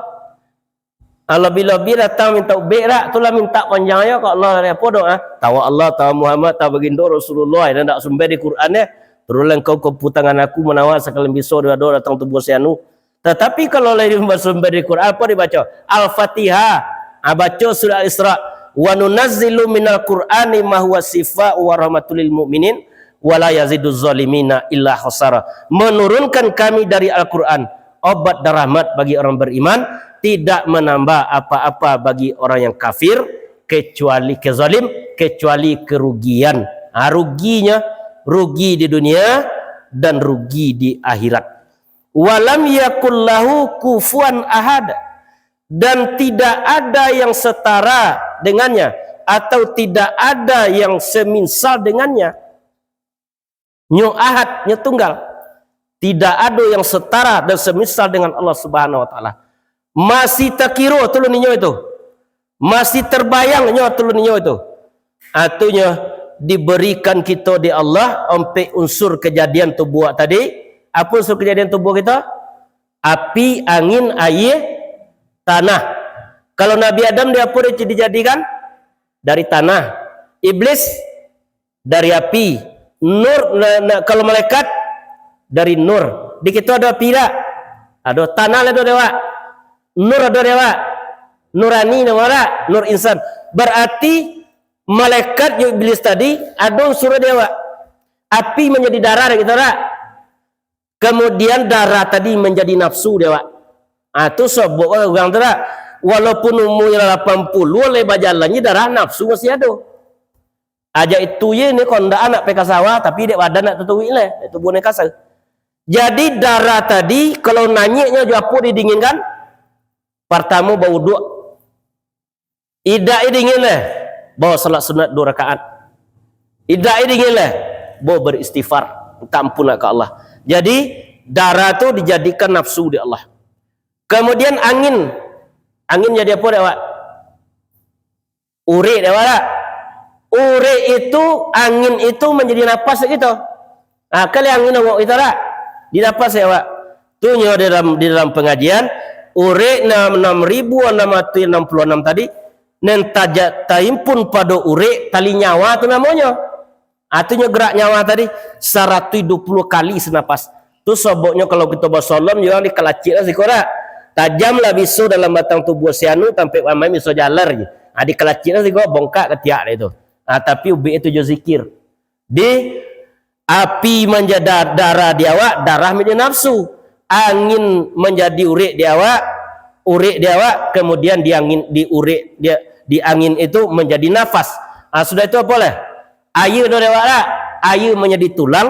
Ah, labiah-labiah datang minta ubek dak, tu lah minta panjang ayo ka Allah, dari apo doa? Tawa Allah, tawa Muhammad, tawa bagindo Rasulullah, nan dak sumbai di Quran, ya. Turunlah engkau ke tangan aku, manawa sakalian biso doa datang tubuh si anu. Tatapi kalau lain basumber di Quran, apo dibaco? Al-Fatihah. Ah, baco surah Al-Isra. "Wa nunazzilu minal Qur'ani ma huwa syifa wa rahmatul lil mu'minin wa la yaziduz zalimina illa khasara." Menurunkan kami dari Al-Quran obat dan rahmat bagi orang beriman, tidak menambah apa-apa bagi orang yang kafir, kecuali kezalim, kecuali kerugian. Ha, ruginya, rugi di dunia dan rugi di akhirat. "Walam yakul lahu kufuwan ahad," dan tidak ada yang setara dengannya, atau tidak ada yang semisal dengannya. Nyo ahad, nyo tunggal. Tidak ada yang setara dan semisal dengan Allah Subhanahu wa Ta'ala. Masih takiro tulun inyo itu. Masih terbayang nyo tulun inyo itu. Artinyo, diberikan kito di Allah ompek unsur kejadian tubuah tadi. Apo unsur kejadian tubuah kito? Api, angin, aia, tanah. Kalau Nabi Adam dari apo dijadikan? Dari tanah. Iblis dari api. Nur, na, na, kalau malaikat dari nur. Di kito ado api dak? Ado. Tanah lah tu dewak. Nur ado dewak. Nurani namo dak? Nur insan. Berarti malaikat jo iblis tadi ado unsur dewak. Api manjadi darah dak kito dak? Kemudian darah tadi manjadi nafsu dewak. Ah, tu sobok urang tu dak? Walaupun umurnyo lah lapan puluah, lai bajalan, darah nafsu masih ado. Ajak itu ye ni kondak anak pai ka sawah, tapi dek badan nak tatuik leh, dek tubuah ni kasa. Jadi darah tadi kalau nanyiknyo jo apo didinginkan? Partamo bauduak. Idak i dingin leh, bao salat sunat duo rakaat. Idak i dingin leh, bao beristighfar, minta ampun ka Allah. Jadi darah tu dijadikan nafsu dek Allah. Kemudian angin, angin jadi apo dek awak? Urek dek awak dak? Urek itu, angin itu manjadi napas dek kito. Ah, kali angin awak kito dak? Di napas dek awak. Tu nyo di dalam, di dalam pengajian, urek enam, enam ribu enam ratus enam puluh enam tadi, nan tajak taimpun pado urek tali nyawa tu namonyo. Ah, tu nyo gerak nyawa tadi, saratuih duo puluah kali senapas. Tu soboknyo kalau kito basolom, urang dikalacik lah siko dak? Tajam lah biso dalam batang tubuah si anu, tampek amai biso jalar je. Ah, dikalacik lah siko, bongkak katiak dek tu. Ah, tapi ubek itu jo zikir. Di api manjadi darah di awak, darah manjadi nafsu. Angin manjadi urek di awak, urek di awak, kemudian di angin, di urek, di, di angin itu manjadi nafas. Ah, sudah itu apo leh? Aia do dek awak dak? Aia manjadi tulang,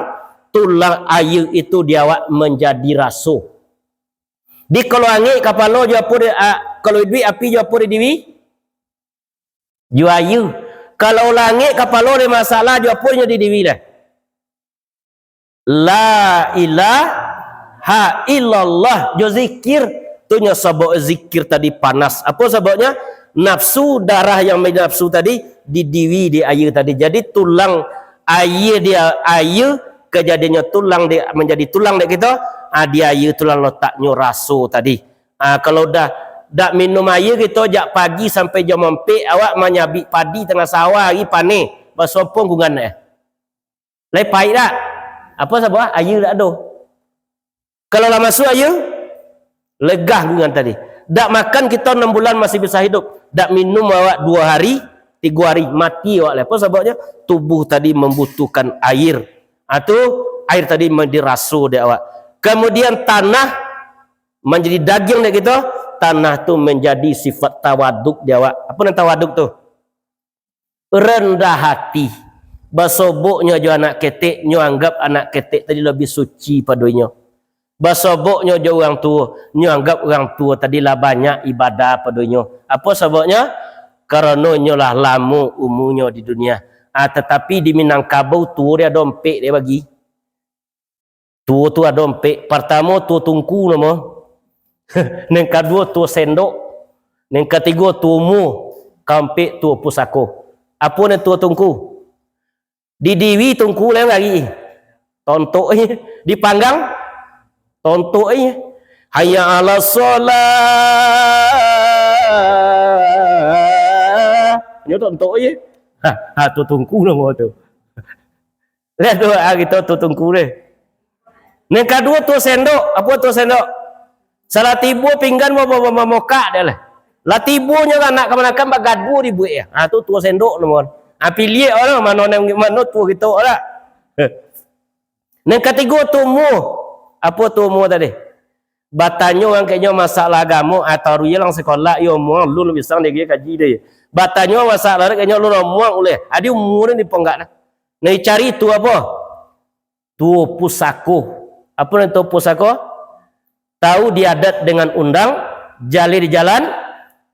tulang aia itu di awak manjadi raso. Di kalau angek kapalo jo apo di, ah, kalau iduik api jo apo di diri? Jo aia. Kalau lah angek kapalo di masalah jo apo nyo di diri leh? La ilaha illallah, jo zikir. Tu nyo sabab zikir tadi panas. Apo sababnyo? Nafsu, darah yang nafsu tadi didiwi di aia tadi. Jadi tulang aia dia, aia kejadiannyo tulang di, manjadi tulang dek kito, ah, di aia tulang lotaknyo raso tadi. Ah, kalau dah dak minum aia kito jak pagi sampai jam ampek, awak manyabik padi tangah sawah ari paneh, basompong kungan eh. Lai paik dak? Apo sabab? Aia dak ado. Kalau lah masuak aia, legah kungan tadi. Dak makan kito enam bulan masih bisa hidup. Dak minum awak duo hari, tigo hari, mati awak lai. Apo sababnyo? Tubuh tadi mambutuhkan air. Ah, tu air tadi ma-, diraso dek awak. Kemudian tanah manjadi dagiang dek kito, tanah tu manjadi sifat tawaduk di awak. Apo nan tawaduk tu? Rendah hati. Basoboknyo jo anak ketek, nyo anggap anak ketek tadi labiah suci pado inyo. Basoboknyo jo urang tuo, nyo anggap urang tuo tadi lah banyak ibadah pado inyo. Apo sababnyo? Karano inyo lah lamo umurnyo di dunia. Ah, tatapi di Minangkabau tuo dia dompet dia bagi. Tuo tu ado ampek. Partamo tuo tungku namo. Nan kaduo tuo sendok. Nan katigo tuo muo. Kaampek tuo pusako. Apo nan tuo tungku? Di diwi tungku lai gari. Tontok je. Di panggang. Tontok je. Hayya ala sholah. Nyo tontok je. Ha, ha, tuo tungku namo tu. Lihat tu, ah, kito tuo tungku deh. Nan kaduo tuo sendok. Apo tuo sendok? Salah tibo pinggan mau, mau, mau, mau mokak dek lah. Lah tibo nyo anak kamanakan bagaduah dibuek ya. Ah, tu tuo sendok namo. Ah, piliak lah mano nan mano tuo kito lah. Nan katigo tuo muo. Apo tuo muo tadi? Batanyo urang kek nyo masalah agamo, atau ruye lang sekolah, iyo muang lun bisang dek kaji deh. Batanyo masalah kek nyo lun muang uleh. Adi umur ni ponggak dah. Nah, cari tuo apo? Tuo pusako. Apo nan tuo pusako? Tahu di adat dengan undang, jaleh di jalan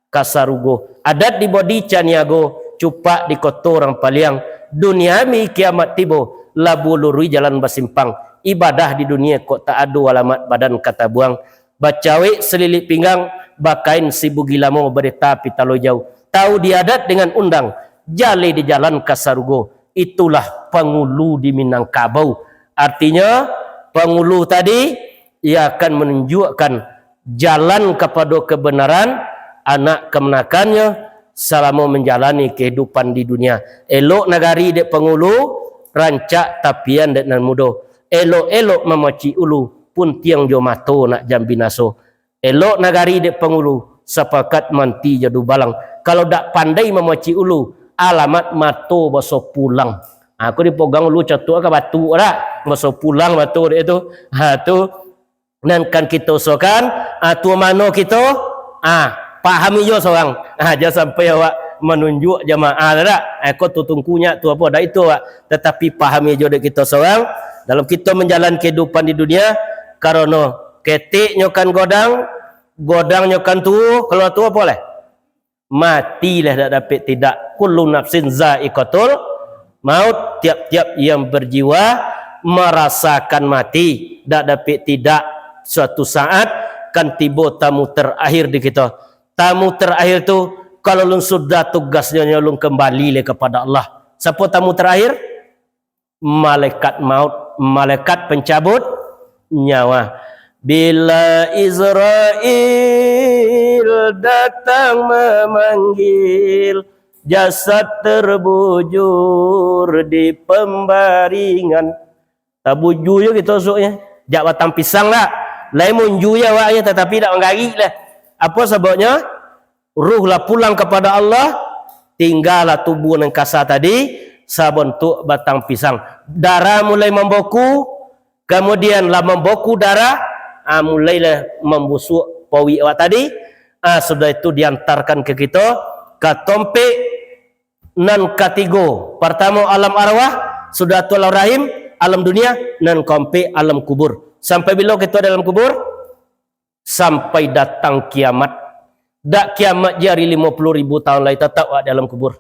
ka sarugo. Adat di Bodi Caniago, cupak di koto urang paliang. Dunia mi kiamat tibo, labuah luruih jalan basimpang. Ibadah di dunia kok tak ado alamat badan ka tabuang. Bacawek salilik pinggang, bakain sibugi lamo, bareta pitalo jauh. Tahu di adat dengan undang, jaleh di jalan ka sarugo. Itulah pangulu di Minangkabau. Artinyo, pangulu tadi, ia akan manunjuakkan jalan kapado kabanaran, anak kamanakannyo, salamo manjalani kahidupan di dunia. Elok nagari dek pangulu, rancak tapian dek nan mudo. Elok-elok mamacik ulu, puntiang jo mato nak jan binaso. Elok nagari dek pangulu, sapakat manti jo dubalang. Kalau dak pandai mamacik ulu, alamat mato baso pulang. Ha, ko dipogang ulu catuak ka batu dak? Baso pulang mato dek tu. Ha, tu nan kan kito usahakan, ah, tuo mano kito, ah, pahami jo sorang. Ah, jan sampai awak manunjuak jamaah tu dak. Ah, ko tu tungkunyo tu apo, dak itu awak. Tatapi pahami jo dek kito sorang, dalam kito manjalan kehidupan di dunia, karano keteknyo kan godang, godangnyo kan tuo, kalau tuo apo lai? Mati lah dak dapek tidak. Kullu nafsin za'iqatul maut, tiap-tiap yang berjiwa marasakan mati, dak dapek tidak suatu saat kan tibo tamu terakhir di kito. Tamu terakhir tu, kalau lun sudah tugasnyo, nyo lun kembali lai kepada Allah. Siapa tamu terakhir? Malaikat maut, malaikat pencabut nyawa. Bila Israil datang memanggil, jasad terbujur di pembaringan. Tabujur jo kito usuknyo. Jak batang pisang lah. Lai munjur je awaknyo, tatapi dak manggarik lah. Apo sababnyo? Ruh lah pulang kepada Allah, tinggalah tubuh nan kasa tadi, sabantuk batang pisang. Darah mulai mamboku, kamudian lah mamboku darah, ah, mulailah mambusuak pauik awak tadi. Ah, sudah itu diantarkan ka kito, ka tompek nan katigo. Partamo alam arwah, sudah tu alam rahim, alam dunia, nan kaompek alam kubur. Sampai bilo kito dalam kubur? Sampai datang kiamat. Dak kiamat je ari limo puluah ribu taun lai, tatap awak di alam kubur.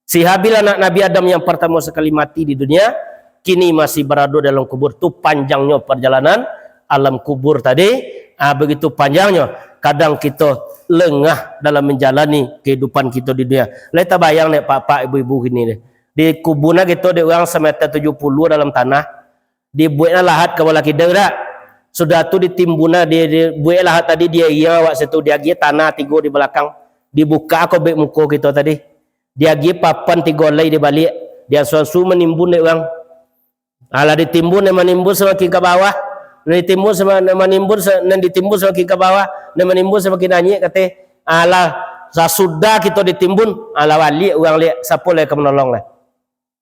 Si Habil anak Nabi Adam yang partamo sakali mati di dunia, kini masih barado dalam kubur. Tu panjangnyo parjalanan alam kubur tadi. Ah, begitu panjangnyo. Kadang kito lengah dalam manjalani kehidupan kito di dunia. Lai tabayang dek apak-apak, ibu-ibu kini deh. Dikubunyo kito dek urang sameter tujuah puluah dalam tanah. Dibueknyo lahat ka balah kida dak? Sudah tu ditimbunnyo, di, dibuek lahat tadi, diagiah awak situ, diagiah tanah tigo di balakang, dibuka kobek muko kito tadi, diagiah papan tigo alai di baliak, diansu-ansu manimbun dek urang. Alah ditimbun, nan manimbun samakin ka bawah, nan ditimbun sama-, nan manimbun sa-, nan ditimbun samakin ka bawah, nan manimbun samakin naiak kateh. Alah, sasudah kito ditimbun, alah baliak urang liak, sapo lai ka manolong lai?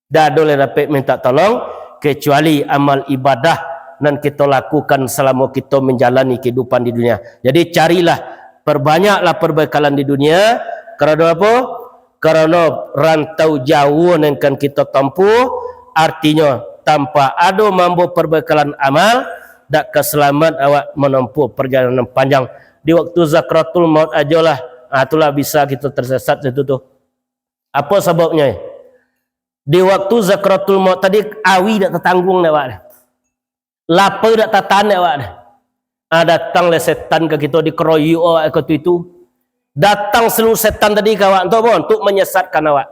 Dak ado lai dapek mintak tolong, kecuali amal ibadah nan kito lakukan salamo kito manjalani kehidupan di dunia. Jadi, carilah, perbanyaklah perbekalan di dunia. Karano apo? Karano rantau jauah nan kan kito tampuah, artinyo, tanpa ado mambawa perbekalan amal, dak ka salamat awak manempuah parjalanan panjang. Di waktu zakratul maut ajolah, ah, tulah bisa kito tersesat situ tu. Apo sababnyo? Di waktu zakratul maut tadi, awi dak tatangguang dek awak. Lapa dak tatahan dek awak dah. Ah, datang lai setan ka kito, dikeroyok awak ka tu itu. Datang seluruh setan tadi ka awak tu, apa? Untuk menyesatkan awak.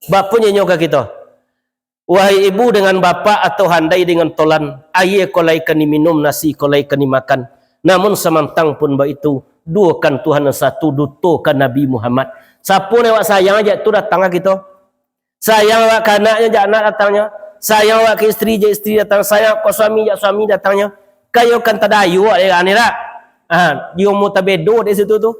Bapunyo nyo ka kito, "Wahai ibu dengan bapak atau handai dengan tolan, aia ko lai ka diminum, nasi ko lai ka dimakan. Namun samantang pun baitu, duokan Tuhan nan satu, dutokan Nabi Muhammad." Sapo nan awak sayang, jak tu datang ka kito. Sayang awak ka anaknyo, jak anak datangnyo. Sayang awak ka isteri, jak isteri datang. Sayang awak ka suami, jak suami datangnyo. Kayo kan tadayo awak dek ni dak? Ha, di umur tabedo dek situ tu.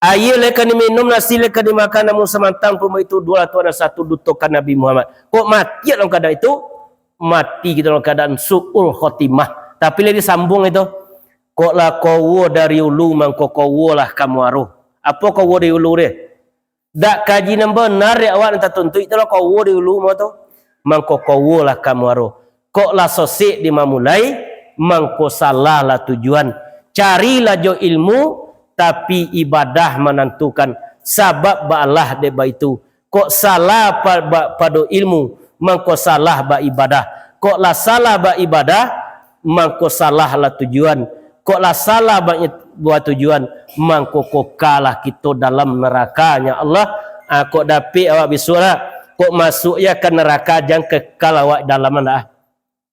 Aia lai ka diminum, nasi lai ka dimakan, namun samantang pun baitu, duolah Tuhan nan satu, dutokan Nabi Muhammad. Kok mati dalam keadaan itu? Mati kito dalam keadaan su'ul khotimah. Tapi lai disambuang itu. Kok lah kowo dari ulu, mangko kowo lah ka muaro. Apo kowo dari ulu deh? Dak kaji nan bana dek awak nan tatuntuik tu lah kowo di ulu mo tu. Mangko kowo lah ka muaro. Kok lah sosek di mamulai, mangko salah lah tujuan. Carilah jo ilmu, tapi ibadah manantukan. Sabab baalah dek baitu. Kok salah pa-, ba-, pado ilmu, mangko salah baibadah. Kok lah salah baibadah, mangko salah lah tujuan. Kok lah salah ba-, buah tujuan, mangko kokalah kito dalam narakanyo Allah. Ah, kok dapik awak bisuak lah, kok masuak ya ka naraka, jan kekal awak dalam lah.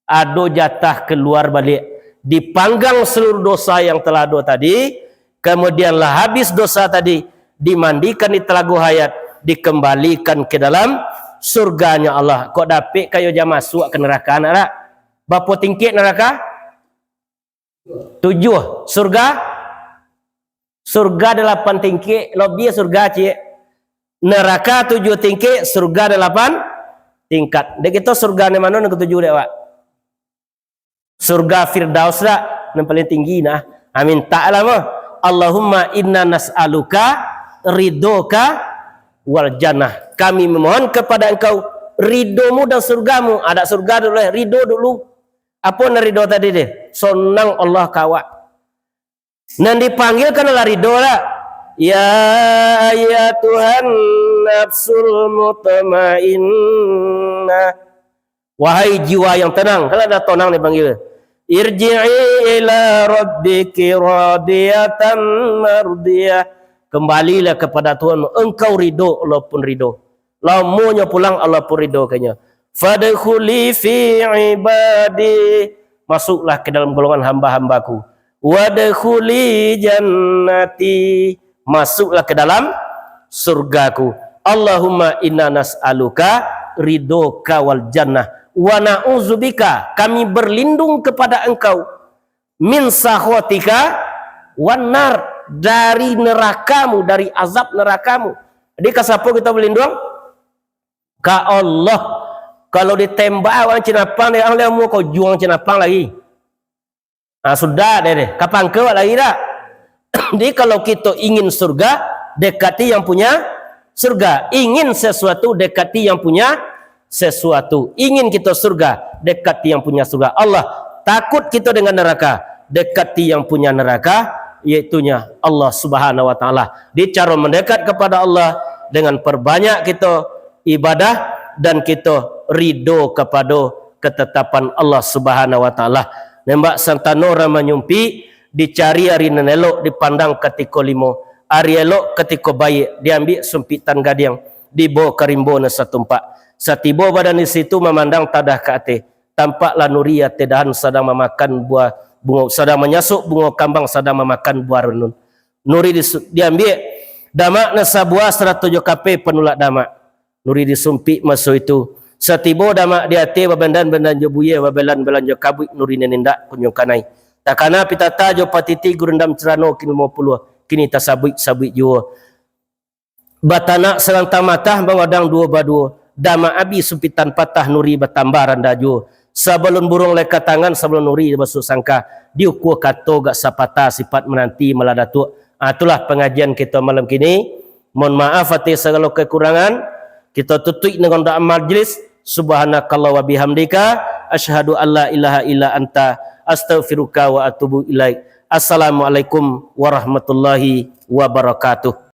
Ado jatah keluar baliak. Dipanggang seluruh dosa yang telah ado tadi, kemudian lah habis dosa tadi, dimandikan di Telago Hayat, dikembalikan ke dalam surganya Allah. Kok dapik kayo jan masuak ke neraka, nak tak? Bapo tingkik neraka? Tujuh. Surga? Surga dalapan tingkik, lobiah surga, ciek. Neraka tujuh tingkik, surga dalapan tingkat. Dek kito surga nan mano nan ketujuh dek awak? Surga Firdaus dak? Nan paling tinggi nah. Amin. Taklah mah. Allahumma inna nas'aluka ridhoka wal jannah. Kami memohon kepada Engkau ridho-Mu dan surga-Mu. Ada surga dulu, eh. Ridho dulu. Apo nan ridho tadi deh? Sonang Allah ka awak. Nan dipanggilkan adalah ridho lah. Ya ayyatuhan nafsul mutmainnah. Wahai jiwa yang tenang, kalau dah tenang dipanggil. Irji'i ila rabbiki radiyatan mardiyah. Kembalilah kepada Tuhan, engkau ridho, Allah pun ridho. Lamonyo pulang, Allah pun ridho kanyo. Fadkhuli fi ibadi. Masuklah ke dalam golongan hamba-hambaku. Wadkhuli jannati. Masuklah ke dalam surgaku. Allahumma inna nas'aluka ridhoka wal jannah. Wa na'udzubika, kami berlindung kepada Engkau, min sakhotika wan nar, dari neraka-Mu, dari azab neraka-Mu. Jadi, ka siapo kita berlindung? Ka Allah. Kalau ditembak urang cinapang, dek urang leh amuah ka ujuang cinapang lagi. Ah, sudah deh, deh. Ka pangka awak lagi dak? Jadi, kalau kita ingin surga, dekati yang punya surga. Ingin sesuatu, dekati yang punya sesuatu. Ingin kita surga, dekati yang punya surga. Allah, takut kita dengan neraka, dekati yang punya neraka, yaitunya Allah Subhanahu wa Ta'ala. Di cara mendekat kepada Allah dengan perbanyak kita ibadah dan kita ridho kepada ketetapan Allah Subhanahu wa Ta'ala. Nembak santano urang manyumpik, dicari ari nan elok, dipandang katiko limo. Ari elok katiko baiak, diambiak sumpitan gadiang, dibawa ka rimbo nan satumpak. Satibo badan di situ mamandang tadah ka ateh, tampaklah nuri ateh dahan sadang mamakan buah bungo, sadang manyasok bungo kambang, sadang mamakan buah renun. Nuri disu-, diambiak damak nan sabuah sarato jo kape panulak damak. Nuri disumpik maso itu. Satibo damak di ateh, babandan-bandan jo buya, babalan-balan jo kabuik, nuri nan indak kunjuang kanai. Takana pitata jo patiti, gurundam carano kini limo puluah, kini tasabuik-sabuik juo. Batanak sarantang matah, bawadang duo baduo. Damak abih sumpitan patah, nuri batambah randah juo. Sabalun buruang lai ka tangan, sabalun nuri basuak sangka, diukua kato gak sapatah, sipat mananti malah datuak. Ah, itulah pangajian kito malam kini. Mohon maaf ateh sagalo kakurangan. Kito tutuik dengan doa majlis. Subhanakallah wa bihamdika, asyhadu an la ilaha illa anta, astaghfiruka wa atubu ilaik. Assalamualaikum warahmatullahi wabarakatuh.